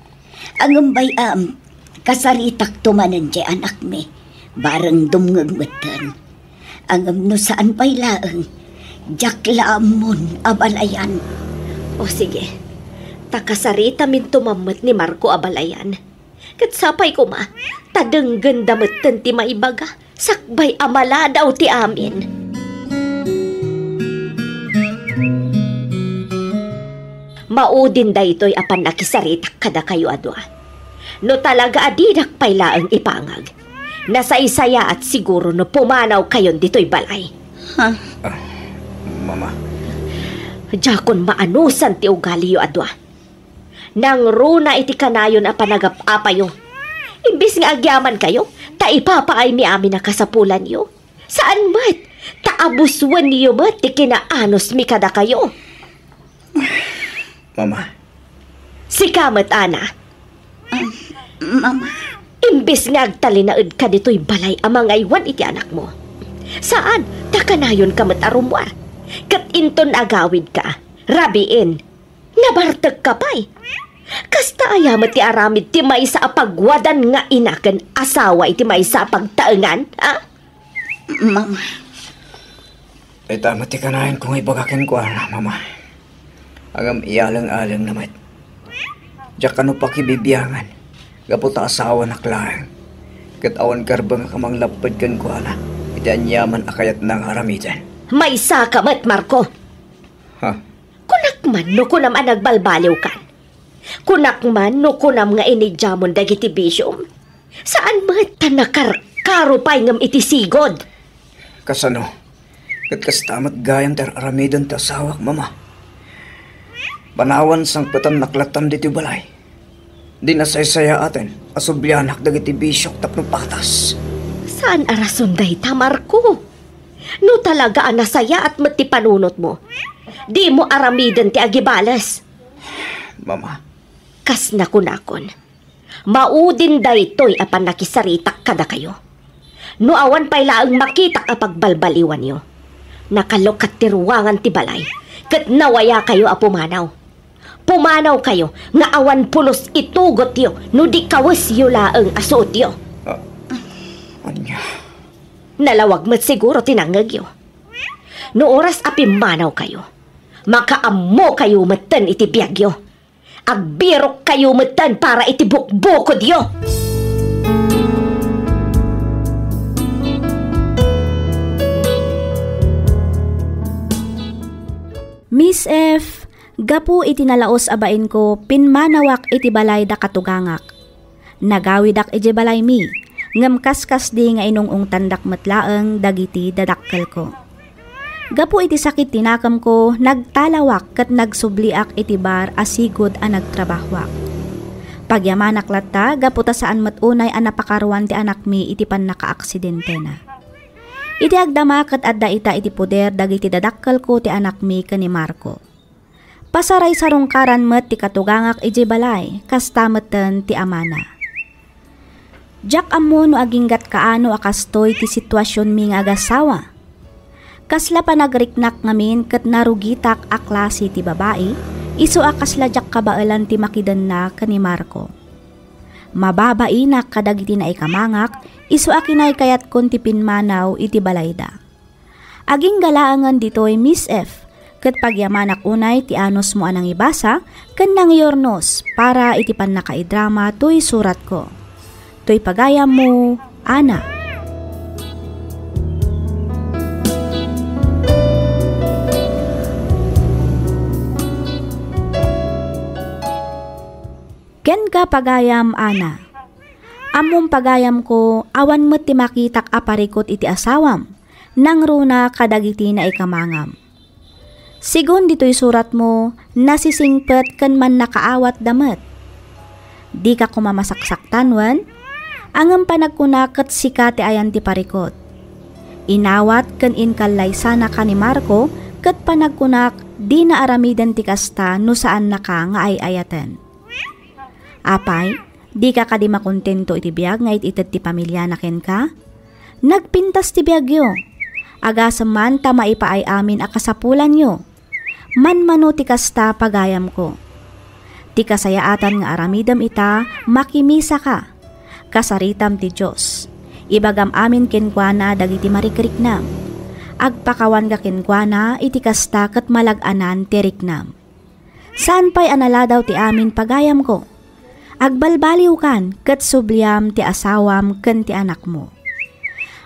Ngem bay-am, kasaritakto manen diay anakmi, bareng dumngeg metten. Ngem no saan pay laeng, diak la ammon a balayan. O sige, ta kasaritaminto mammet ni Marco a balayan. Ket sapay koma, ta denggenda metten ti maibaga, sakbay a maladaw ti amin. Maudin daytoy a pannakisaritak kadakayo a dua. No talaga a didak pay laeng ipangag, nasaysayaat siguro no pumanawkayon ditoy balay. Ha? Ah, Mama. Diakon maanusan ti ugaliyo a dua. Nangruna iti kanayon a panagap-apayo. Imbes nga agyamankayo, ta ipapaaymi amin a kasapulanyo. Saan met, ta abuswenyo met ti kinaanusmi kadakayo. Mama. Sika met, Ana. Ah, Mama. Imbes nga agtalinaedka ditoy balay a mangaywan iti anakmo, saan, ta kanayonka met a rummuar. Ket inton agawidka, rabiin, nabartekka pay. Kasta aya met ti aramid ti maysa a pagwadan nga ina ken asawa iti maysa a pagtaengan, a? Mama. Dayta met ti kanayon ko nga ibaga kenkuana, Mama. Ngem iyaleng-alengna met. Diak kano pakibibiangan, gapu ta asawanak laeng. Ket awan karbengak a manglapped kenkuana iti aniaman a kayatna nga aramiden. Maysaka met, Marco. Ha? Kunak man no kunam a nagbalbaliwkan. Kunak man no kunam nga inidiamon dagiti bisiom. Saan met ta nakarkaro pay ngem iti sigud. Kasano? Ket kasta met gayam ti ar-aramiden ti asawak, Mama. Panawan sangpetan naklatan ditoy balay. Di nasaysayaaten a sublianak dagiti bisiok tapno patas. Saan a rason dayta, Marco? No talaga a nasayaat met ti panunotmo, dimo aramiden ti agibales. Mama. Kas nakunakon, maudin daytoy a pannakisaritak kadakayo. No awan pay laeng makitak a pagbalbaliwanyo, nakalukat ti ruangan ti balay, Ket nawayakayo a pumanaw. Pumanawkayo nga awan pulos itugotyo no di kawesyo laeng a suotyo. Ah, ania? Nalawag met siguro ti nangngegyo. No oras a pimmanawkayo, makaammokayo metten iti biagyo. Agbirokkayo metten para iti bukbukodyo. Miss F, gapu iti nalaus a bainko, pimmanawak iti balay da katugangak. Nagawidak idiay balaymi, ngem kaskasdi nga inung-ungtandak met laeng dagiti dadakkelko. Gapu iti sakit ti nakemko, nagtalawak ket nagsubliak iti bar a sigud a nagtrabahoak. Pagyamanak latta gapu ta saan met unay a napakaruan ti anakmi iti pannakaaksidentena. Iti agdama ket adda ita iti poder dagiti dadakkelko ti anakmi ken ni Marco. Pasaraysarungkaran met ti katugangak idiay balay, kasta metten ti amana. Diak ammo no aginggat kaano a kastoy ti situasionmi nga agassawa. Kasla panagriknak ngamin ket narugitak a klase ti babai, isu a kasla diak kabaelan ti makidenna ken ni Marco. Mababainak kadagiti naikamangak, isu a kinaykayatkon ti pimmanaw iti balayda. Agingga laengen ditoy, Miss F, ket pagyamanak unay ti anusmo a nangibasa ken nangyurnos para iti pannakaidrama toy suratko. Toy pagayammo, Ana. Kenka, pagayam Ana. Ammom, pagayamko, awan met ti makitak a parikut iti asawam, nangruna kadagiti naikamangam. Sigun ditoy suratmo, nasisingpet ken mannakaawatda met. Dika koma masaksaktan wen? Ngem panagkunak ket sika ti ayan ti parikut. Inawat ken inkallaysanaka ni Marco ket panagkunak dina aramiden ti kasta no saannaka nga ay-ayaten. Apay, dika kadi makontento iti biag nga it-ited ti pamiliana kenka? Nagpintas ti biagyo. Agasem man ta maipaay amin a kasapulanyo. Manmano ti kasta, pagayamko. Ti kasayaatan nga aramidem ita, makimisaka. Kasaritam ti Dios. Ibagam amin kenkuana dagiti marikriknam. Agpakawanka kenkuana iti kasta ket malag-anan ti riknam. Saan pay a naladaw ti amin, pagayamko. Agbalbaliwkan ket subliam ti asawam ken ti anakmo.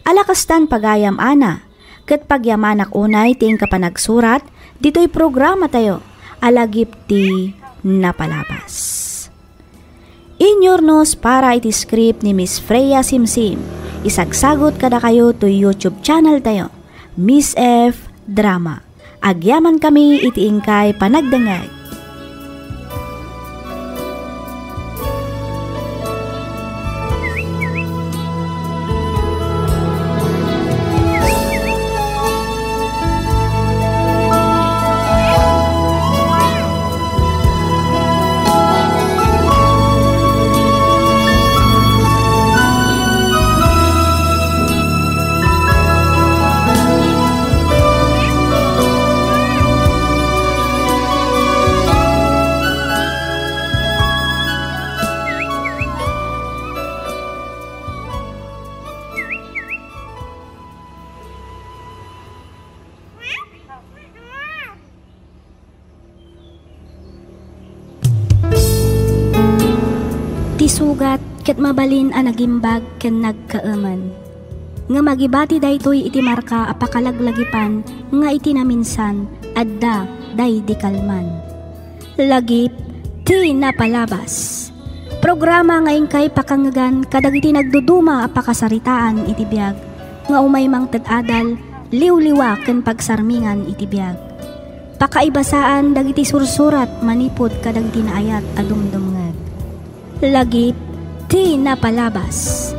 Ala kastan, pagayam Ana, ket pagyamanak unay ti inka panagsurat ditoy programatayo a Lagip ti Napalabas. Inyurnos para iti script ni Miss Freya Simsim. Isagsagut kadakayo toy YouTube channel tayo, Miss F Drama. Agyamankami iti inkay panagdengngeg. Ti sugat ket mabalin a nagimbag ken nagkaemen. Ngem agibati daytoy iti marka a pakalaglagipan nga iti naminsan, adda daydi kalman. Lagip ti Napalabas. Programa nga inkay pakangngegan kadagiti nagduduma a pakasaritaan iti biag nga umay mangted adal, liwliwa ken pagsarmingan iti biag. Pakaibasaan dagiti sursurat manipud kadagiti naayat a dumdumngeg. Lagip ti Napalabas.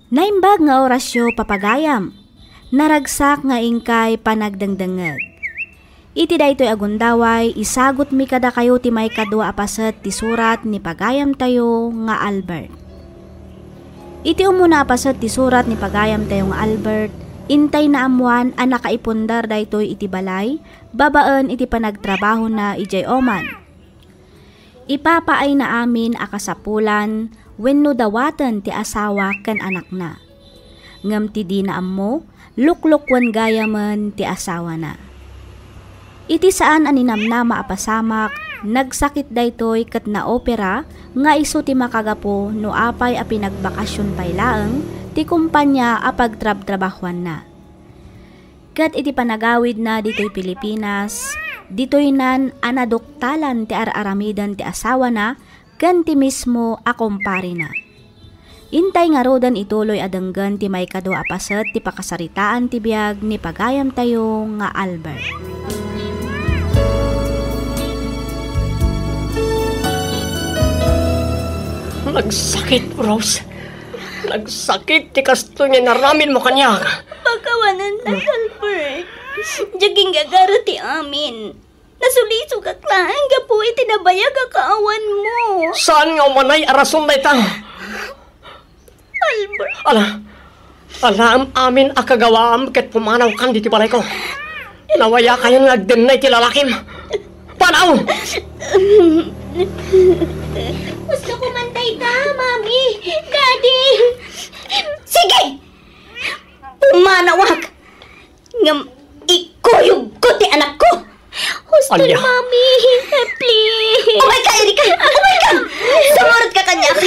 Naimbag nga orasyo, papagayam. Naragsak nga inkay panagdengdengngeg. Iti daytoy a gundaway, isagutmi kadakayo ti maikadua a paset ti surat ni pagayamtayo nga Albert. Iti umuna a paset ti surat ni pagayamtayo nga Albert, intay naammoan a nakaipundar daytoy iti balay babaen iti panagtrabahona idiay Oman. Ipapaayna amin a kasapulan wenno dawaten ti asawa ken anakna. Ngem ti dina ammo, luklukuen gayamen ti asawana. Iti saan a ninamnama a pasamak, nagsakit daytoy ket naopera nga isu ti makagapu no apay a pinagbakasion pay laeng ti kumpania a pagtrabtrabahuanna. Ket iti panagawidna ditoy Pilipinas, ditoynan a naduktalan ti ar-aramiden ti asawana ken ti mismo a kumparena. Intay ngaruden ituloy a denggen ti maikadua a paset ti pakasaritaan ti biag ni pagayamtayo nga Albert. Nagsakit, Rose. Nagsakit ti kastoy nga inaramidmo kaniak. Pakawanennak, Albert. Diak inggagara ti amin. Nasulisogak laeng gapu iti nabayag a kaawanmo. Saan nga umanay a rason dayta? Albert. Ala, alaem amin a kagawaam ket pumanawkan ditoy balayko. Nawayakayon nga agdennay ti lalakim. Panaw! Gusto ko man dayta, Mami, Daddy. Sige! Pumanawak! Ngem ikuyogko ti anakko. Hustod, Ania? Mami, please. Umay ka, Erika! Umay ka! Sumurot ka kaniak!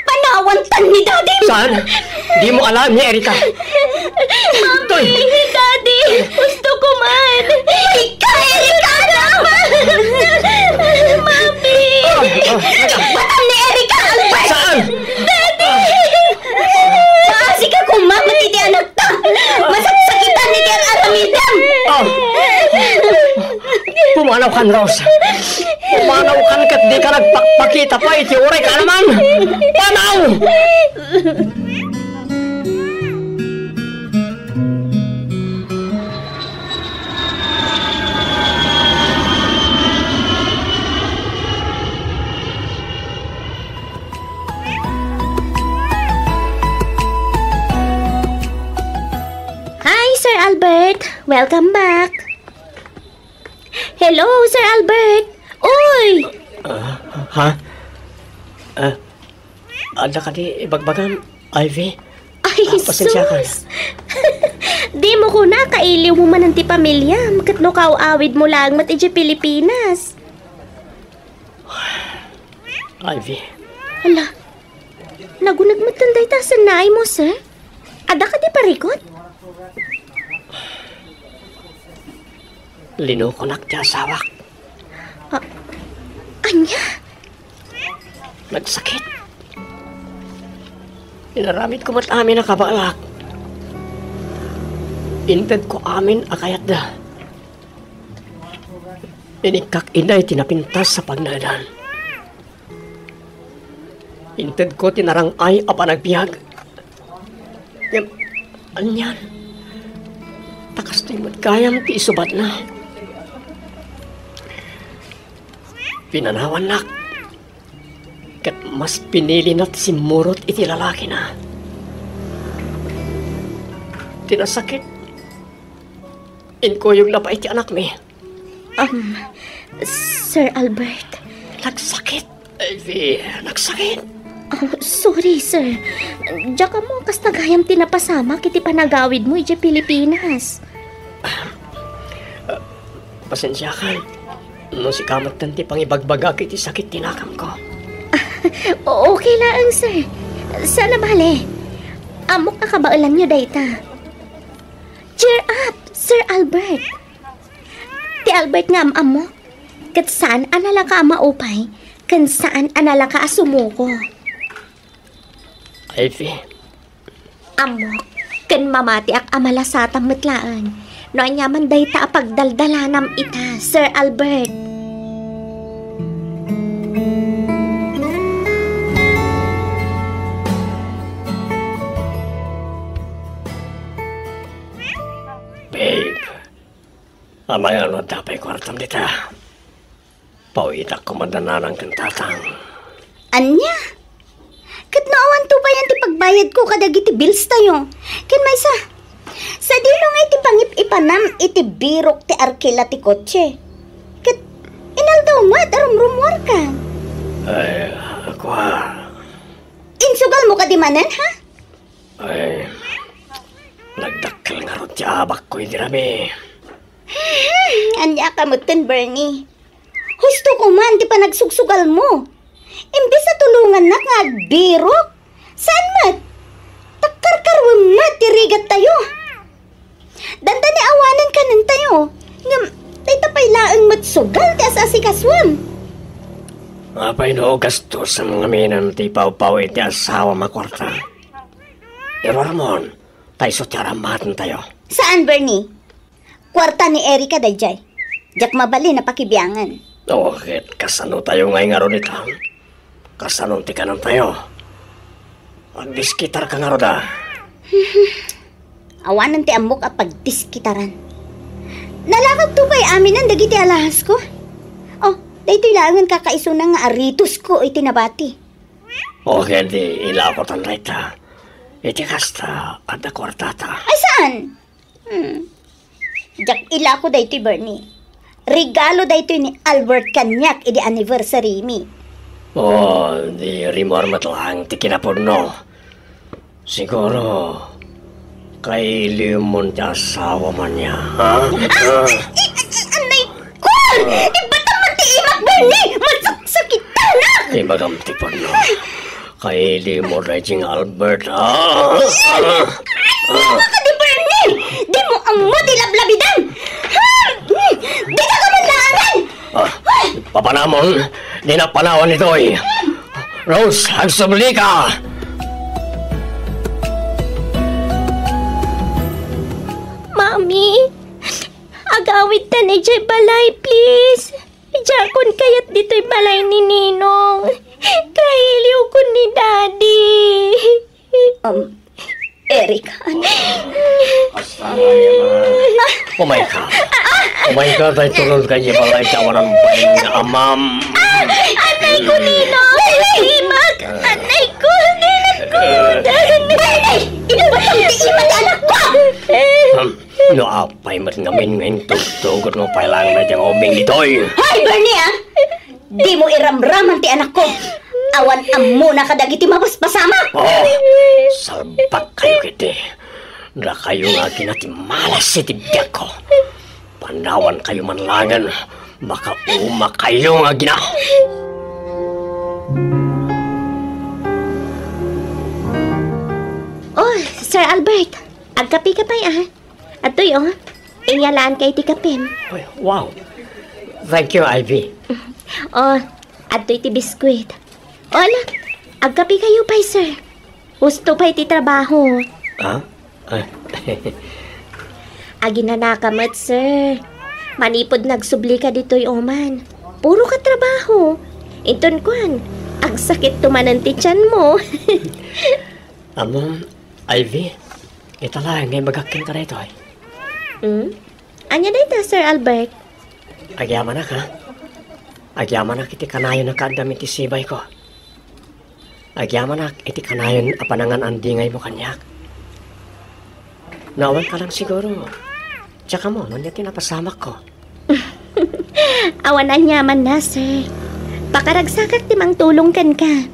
Panawantan ni Daddy! Saan? Dimo alaem ni Erika. Mami, Toy! Daddy! Gusto ko man! Umay ka, Erika! Mami! Oh, oh, teka. Batam ni Erika! Albert! Saan? Daddy! Maasi ka kumamat iti anakta! Masaksakitan iti ar-aramidem! Oh. Pumanawkan, Rose. Pumanawkan ket dika nagpakpakita pay iti uray kaanaman. Panaw! Hi, Sir Albert! Welcome back! Hello, Sir Albert! Uy! Ah, ha? Ah, adda kadi ibagbagam, Ivy? Ay, ah, pasensya ka. Sus! Dimo kuna kailiwmo manen ti pamiliam ket no kaaw-awidmo laeng met idiay Pilipinas. Ivy. Hala, naguneg metten dayta a sannaaymo, sir? Adda kadi parikut? Linukonak ti asawak. Ah, ania? Nagsakit. Inaramidko met amin a kabaelak. Intedko amin a kayatda. Inikkak inay ti napintas a pagnaedan. Intedko ti narang-ay a panagbiag. Ngem, anian? Ta kastoy met gayam ti isubatna. Pinanawannak. Ket mas pinilina ti simmurot iti lalakina. Ti nasakit, inkuyogna pay ti anakmi. Um, Sir Albert. Nagsakit, Ivy. Nagsakit. Oh, sorry, sir. Diak ammo kasta gayam ti napasamak iti panagawidmo idiay Pilipinas. Ah, pasensiakan. No sika metten ti pangibagbagak iti sakit ti nakamko. O-, okay laeng, sir. Saan a bale. Ammok a kabaelanyo dayta. Cheer up, Sir Albert. Ti Albert nga am-ammok, ket saan a nalaka a maupay, ken saan a nalaka a sumuko. Ivy. Ammok, ken mamatiak a malasatam met laeng no aniaman dayta a pagdaldalanam ita, Sir Albert. Babe, amangan no adda pay kuartam dita. Pawitak koma da nanang ken tatang. Ania? Ket no awanto payen ti pagbayadko kadagiti bills tayo. Ken maysa, sadino nga iti pangip-ipanam iti birok ti arkila ti kotse. Ket inaldaw met a rumrumuarka. Ay, kua. Insugalmo kadi manen, ha? Ay, nagdakkel ngarud ti abakko idi rabii. Ania ka metten, Bernie? Hustoko man ti panagsugsugalmo. Imbes a tulongannak nga agbirok, saan met? Takkarkaruem met ti rigattayo. Dandani awanen kanentayo. Ngem, dayta pay laeng met sugal ti as-asikasuem. Apay no gastos a mangamin ti pawpaw iti asawam a kuarta? Iruaramon, ta isu ti aramatentayo. Saan, Bernie? Kuarta ni Erica daydiay. Diak mabalin a pakibiangan. O, ket kasano tayo ngay ngarud ita? Kasano ti kanentayo? Agdiskitarka ngarud a. Awanen ti ammok a pagdiskitaran. Nalakagto pay aminen dagiti alahasko. O, daytoy laengen kakaisuna nga aritosko iti nabati. O, ket di ilakotan dayta. Iti kasta, adda kuartata. Ay, saan? Hmm. Diak ilako daytoy, Bernie. Regalo daytoy ni Albert kaniak idi anniversary mi. O, di rimmuar met laeng ti kinapudno. Siguro, kailiwmon ti asawam ania, ha? Ah! Ah! Ay, ay, ay, anay ko! Ibatam man ti imak, Bernie! Masaksakitanak! Ibagam ti pudno. Kailiwmo daydiay nga Albert, ha? Ay, ay, ay, kadi, Bernie! Dimo ammo ti lablabidam! Ha? Dika ka man laangan! Ah, papanamon, di napanawan itoy. Rose, agsubli ka! Mami, agawidtan idiay balay, please. Diakon kayat ditoy balay ni Ninong. Kailiwkon ni Daddy. Um, Erica, anak. Umayka. Umayka, tay tulon ka idiay balay ti awanan bain nga amam. Anay ko, Ninong! Imak! Anay ko! Dinagkudan! Bernie! Inubatam ti ima ti anak ko! Hmm, no apay met ngamin nga intugtugot mo pay laeng daydiay nga ubing ditoy. Hoy, Bernie, ah! Dimo iramraman ti anakko. Awan ammona kadagiti mapaspasamak. Oh, salbak kayo kiti. Dakayo nga agina ti malas iti biagko. Panawan kayo man laengen, makauma kayo nga agina. Oh, Sir Albert, agkape ka pay, ah. Adtoy, oh. Inyalaanka iti kapem. Ay, wow. Thank you, Ivy. Oh, adtoy ti biskwit. Oh, ala, agkape kayo pay, sir. Husto pay ti trabaho. Ah? Ah. Aginanaka met, sir. Manipud nagsubli ka ditoy oman. Puro ka trabaho. Inton kuan, agsakit to manen ti tiyan mo. Ammom, Ivy, ita laeng nga ibagak kenka daytoy. Hmm? Ania dayta, Sir Albert? Agyamanak, ha? Agyamanak iti kanayon a kaaddam iti sibayko. Agyamanak iti kanayon a panangan-andingaymo kaniak. No awan ka lang siguro, tsaka mo, no ania ti napasamakko. Awan aniamanna, sir. Pakaragsakak ti mangtulong kenka.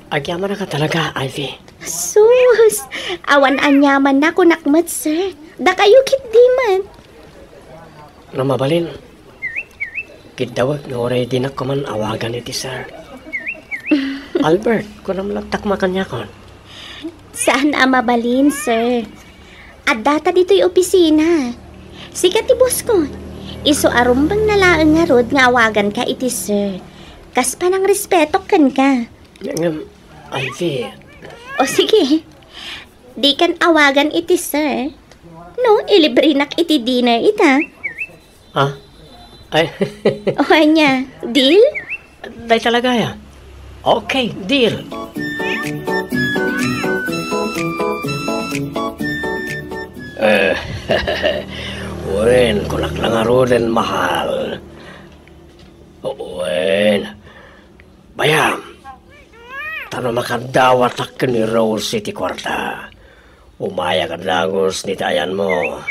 Agyamanak a talaga, Ivy. Sus! Awan aniamanna kunak met, sir. Dakayo ketdi met. No mabalin, kiddawek nga uray dinak koman awagan iti sir. Albert, kunam latta koma kaniakon. Saan a mabalin, sir. Addata ditoy opisina. Sika ti boss ko. Isu a rumbengna laeng ngarud nga awaganka iti sir. Kas panangrespetok kenka. Ngem, Ivy. O sige. Dikan awagan iti sir. No, ilibrenak iti dinner ita. Ha? Ay. O ania, deal? Dayta talaga ya. Okay, deal. Eh, wen, kunak lang ngaruden, mahal. Wen. Bayam. Ta no makaddawatak ken ni Rose iti kuarta, umayak a dagus dita ayanmo.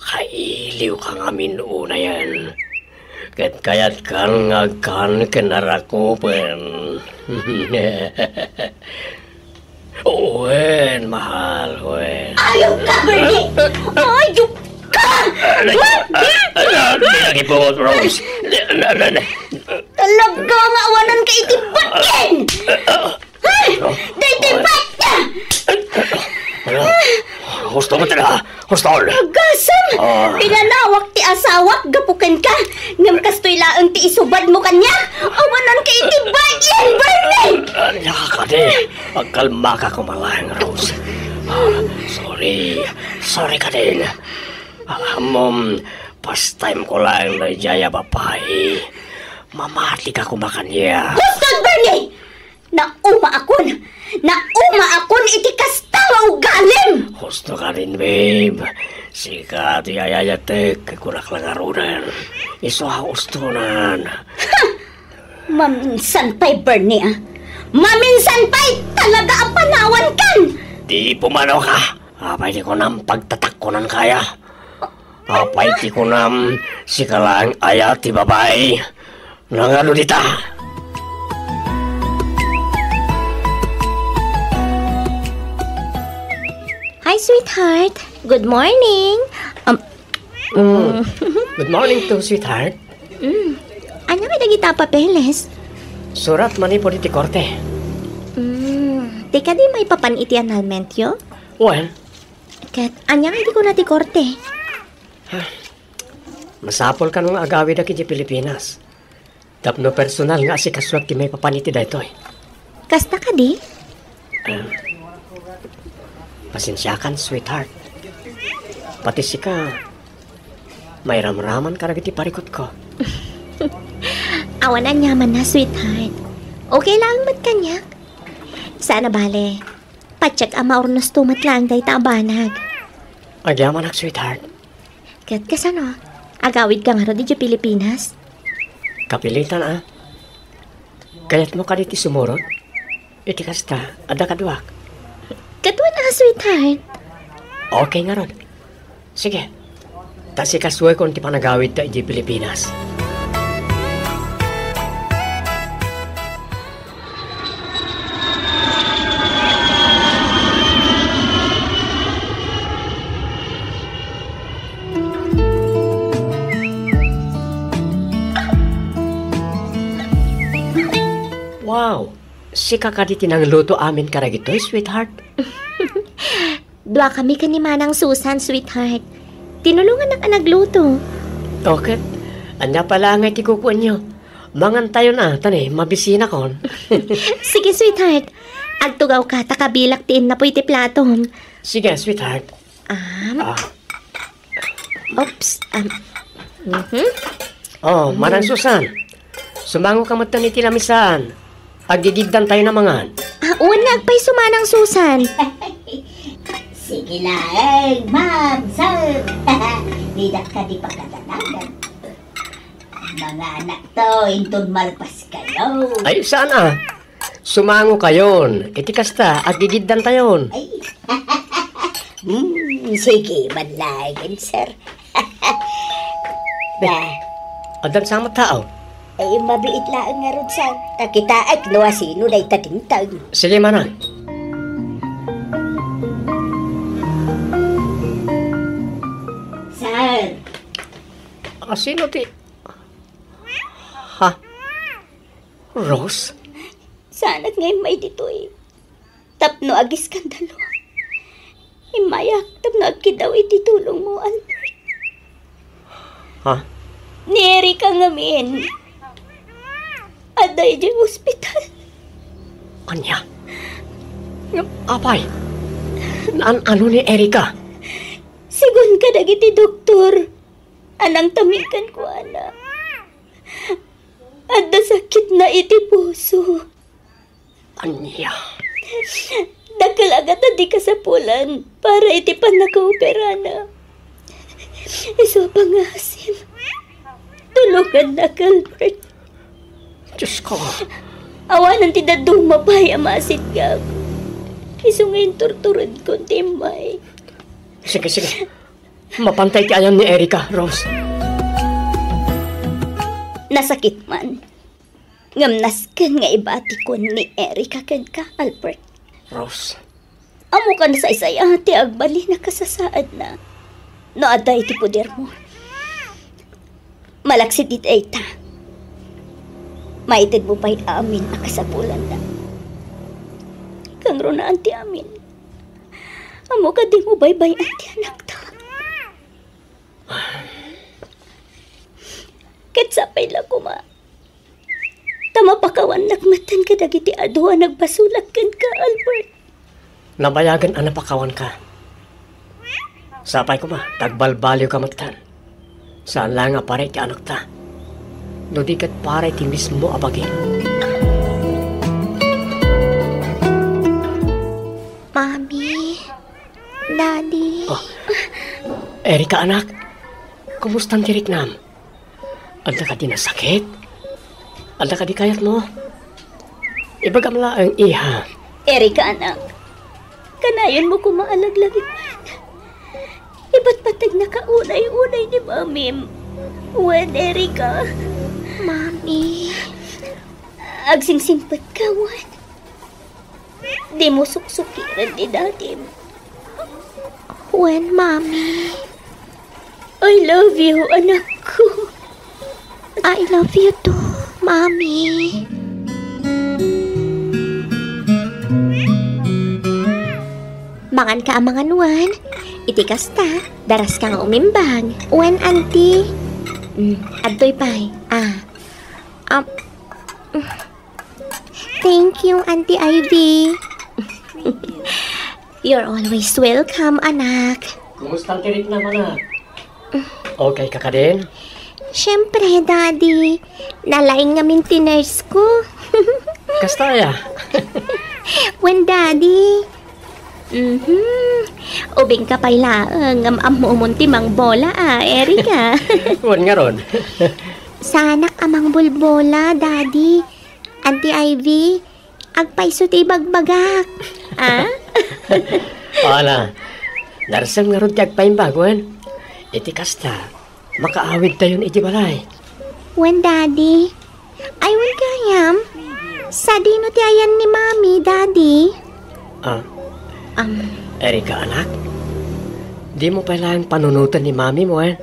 Kailiwka ngamin unayen. Ket kayatkan nga agkan ken narakupen. Wen, mahal, wen. Ayop ka, Bernie! Ayop ka! Nagipot, Rose. Talaga nga awanan ka iti batin! Ay! Daytoy batin! Husto mo talaga. Husto. Agasem! Ah. Pinanawak ti asawak gapu kenka. Ngem kastoy laeng ti isubadmo kaniak. Awanan ka iti batin, Bernie! Ania kadi? Agkalmaka koma laeng, Rose. Ah, sorry. Sorry kadin. Ammom, first time ko laeng daydiay a babai. Mamatika koma kaniak. Huston, Bernie! Naumaakon! Naumaakon iti kasta nga ugalim! Husto kadin, babe. Sika ti ayayatek, kunak la ngaruden. Isu a hustonan. Maminsan pay, Bernie, a. Maminsan pay talaga a panawankan! Di pumanoka. Apay ti kunam pagtatakkonan kaya? Apay ti kunam sika laeng aya ti babai? Nangano dita? Hi, sweetheart. Good morning. Um, mm. Good morning too, sweetheart. Mm. Ania nga dagita papeles? Surat manipud iti korte. Mm. Ti kadi maipapan iti annulmentyo? Well, ket ania nga idi kuna ti korte? Masapul kano nga agawidak idiay Pilipinas. Tapno personal nga asikasuak ti maipapan iti daytoy. Kasta kadi? Ah, pasensiakan, sweetheart. Pati sika, mairamraman kadagiti parikutko. Awan aniamanna, sweetheart. Okay laeng met kaniak. Saan a bale, patiek a maurnosto met laeng dayta a banag. Agyamanak, sweetheart. Ket kasano? Agawidka ngarud idiay Pilipinas? Kapilitan a. Kayatmo kadi ti sumurot? Iti kasta, adda kaduak. Ket wen a, sweetheart. Okay ngarud. Sige. Ta sikasuekon ti panagawidta idiay Pilipinas. Wow! Sika kadi ti nangluto amin kadagitoy, sweetheart? Duakami ken ni Manang Susan, sweetheart. Tinulongannak a nagluto. O ket, ania pay laeng ti kukuenyo? Mangantayon a, ta ni, mabisinakon. Sige, sweetheart. Agtugawka ta kabilak ti innapuy ti platom. Sige, sweetheart. Um, Ah. Oops. Um, mhm. Oh, Manang Susan. Sumangoka metten iti lamisaan. Agigiddantayon a mangan. Ah, wen nga agpayso, Manang Susan. Sige laeng, ma'am, sir. Didak kadi pakadanagan. Mga anakto, inton malpaskayo. Ay, saan a? Sumangokayon. Iti kasta, agigiddantayon. Ay. Hmm, sige man laeng, sir. Da. Addan sa met tao? Ay, mabiit laeng ngarud, sir. Ta kitaek no asino dayta dintag. Sige, manang. Sir. Asino ti... Ha? Rose? Saanak nga immay ditoy. Tapno agiskandalo. Immayak tapno agkiddaw iti tulongmo, Albert. Ha? Ni Erica ngamin. Adda idiay ospital. Ania? Apay, naan-ano ni Erica? Sigun kadagiti doktor, a nangtamin kenkuana. Adda sakitna iti puso. Ania? Dakkel a gata ti kasapulan para iti pannakaoperana. Isu a pangasim. Tulongannak, Albert. Diyos ko. Awanen ti dadduma pay a masitgam. Isu nga inturturedkon ti immay. Sige, sige. Mapantay ti ayan ni Erica, Rose. Nasakit man. Ngem nasken nga ibatikon ni Erica kenka, Albert. Rose. Ammokan a saysay-a ti agbalin a kasasaadna no adda iti podermo. Malaksid iti dayta, maitedmo pay amin a kasapulanna. Kangrunaan ti amin. Ammok a dimo baybay-an ti anakta. Ket sapay la koma ta mapakawannak metten kadagiti adu a nagbasolak kenka, Albert. Nabayagen a napakawanka. Sapay koma ta agbalbaliwka metten. Saan laeng a para iti anakta, no di ket para iti mismo a bagim. Mami, Daddy. Oh. Erica, anak. Kumustan ti riknam? Adda kadi nasakit? Adda kadi kayatmo? Ibagam laeng, iha. Erica, anak. Kanayonmo koma a laglagipen. Ipatpategnaka unay-unay ni Mamim. Wen, Erica. Mami. Agsingsimpet ka, wen. Dimo suksukiren ni Dadim. Wen, Mami. I love you, anakko. I love you too, Mami. Manganka a mangan, wen. Iti kasta, daraska nga umimbag. Wen, Auntie. Mm, adtoy pay. Ah. Am, Thank you, Auntie Ivy. You're always welcome, anak. Kumusta ti riknam, anak? Okay ka kadin? Siyempre, Daddy. Nalaing ngamin ti nurse ko. Kasta aya? Wen, Daddy. Mhm. Ubingka pay laeng ngem ammomon ti mangbola, a, Erica. Wen ngarud. Saanak a mangbulbola, Daddy. Auntie Ivy, agpayso ti ibagbagak. Ah? Ala, narsem ngarud ti agpaimbag, wen? Iti kasta, makaawidtayon iti balay. Wen, Daddy. Ay, wen gayam. Sadino ti ayan ni Mami, Daddy? Ah. Am. Erica, anak, dimo pay laeng panunoten ni Mami mo, eh.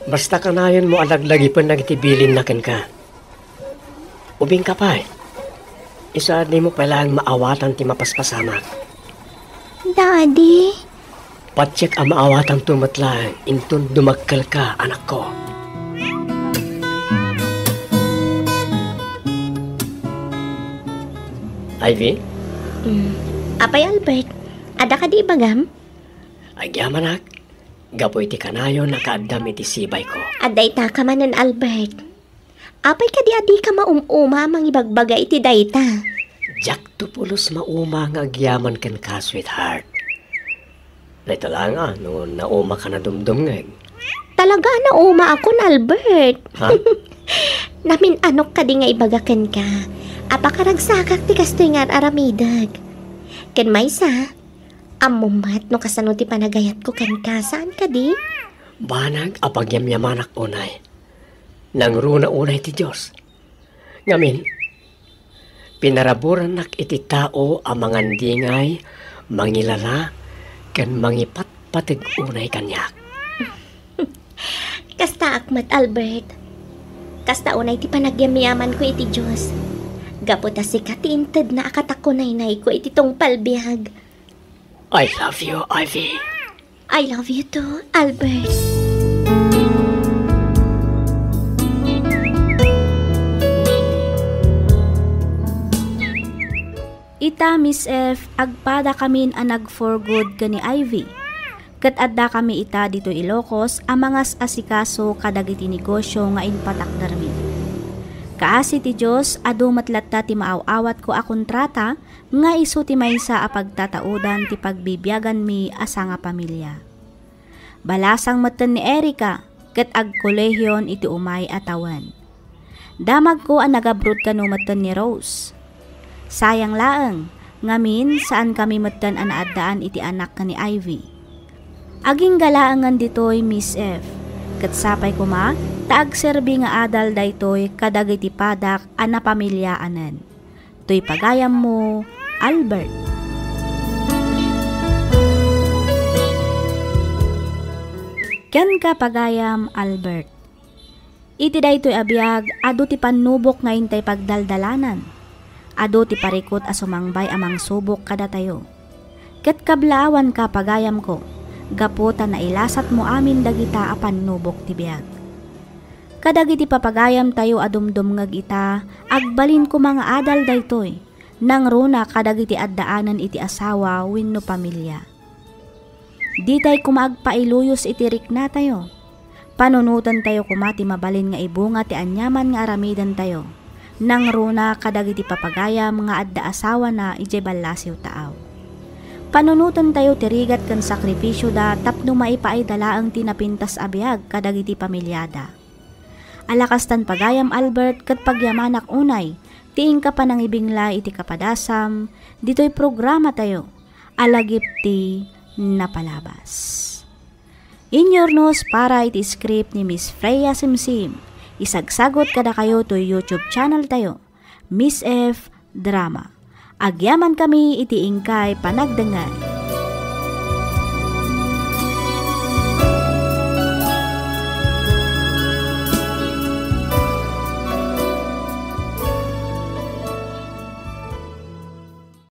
Basta kanayonmo a laglagipen dagiti bilinna kenka. Ubingka pay. Isu a dimo pay laeng maawatan ti mapaspasamak. Daddy? Patiek a maawatanto met laeng inton dumagkelka, anakko. Ivy? Mm. Apay, Albert, adda kadi ibagam? Agyamanak, gapu iti kanayon a kaaddam iti sibayko. Adda itaka manen, Albert. Apay kadi a dika maum-uma a mangibagbaga iti dayta? Diakto pulos mauma nga agyaman kenka, sweetheart. Dayta laeng a no naumaka a dumdumngeg. Talaga a naumaakon, Albert. Ha? Namin-anok kadi nga ibaga kenka a pakaragsakak ti kastoy nga ar-aramidek. Ken maysa, ammom met no kasano ti panagayatko kenka, saan kadi? Banag a pagyamyamanak unay. Nangruna unay ti Dios. Ngamin, pinaraburannak iti tao a mangandingay, mangilala, ken mangipatpateg unay kaniak. Kastaak met, Albert. Kasta unay ti panagyamyamanko iti Dios. Gapu ta sika ti intedna a katakunaynayko iti tungpal biag. I love you, Ivy. I love you too, Albert. Ita, Miss F, agpadakamin a nag-for good ken ni Ivy. Ket addakami ita ditoy Ilocos a mangas-asikaso kadagiti negosio nga impatakdermi. Kaasi ti Dios, adu met latta ti maaw-awatko a kontrata nga isu ti maysa a pagtataudan ti pagbibiaganmi a sangapamilia. Balasang metten ni Erica ket agkolehion iti umay a tawen. Damagko a nagabroad kano metten ni Rose. Sayang laeng, ngamin, saan kami metten a naaddaan iti anak ken ni Ivy. Agingga laengen ditoy, Miss F. Ket sapay koma ta agserbi nga adal daytoy kadagiti padak a napamiliaanen. Toy pagayammo, Albert. Kenka, pagayam Albert. Iti daytoy a biag, adu ti pannubok nga intay pagdaldalanan. Adu ti parikut a sumangbay a mangsubok kadatayo. Ket kablaawanka, pagayamko, gapu ta nailasatmo amin dagita a pannubok ti biag. Kadagiti papagayamtayo a dumdumngeg ita, agbalin koma nga adal daytoy, nangruna kadagiti addaanen iti asawa wenno pamilia. Ditay koma agpailuyos iti riknatayo. Panunotentayo koma ti mabalin nga ibunga ti aniaman nga aramidentayo, nangruna kadagiti papagayam nga adda asawana idiay ballasiw taaw. Panunotentayo ti rigat ken sakrifisioda tapno maipaayda laeng ti napintas a biag kadagiti pamiliada. Alakastan, pagayam Albert, ket pagyamanak unay ti inka panangibinglay iti kapadasam ditoy programatayo a Lagip ti Napalabas. Inyurnos para iti script ni Miss Freya Simsim. Isagsagot kadakayo toy YouTube channel tayo, Miss F Drama. Agyaman kami iti inkay panagdengngeg.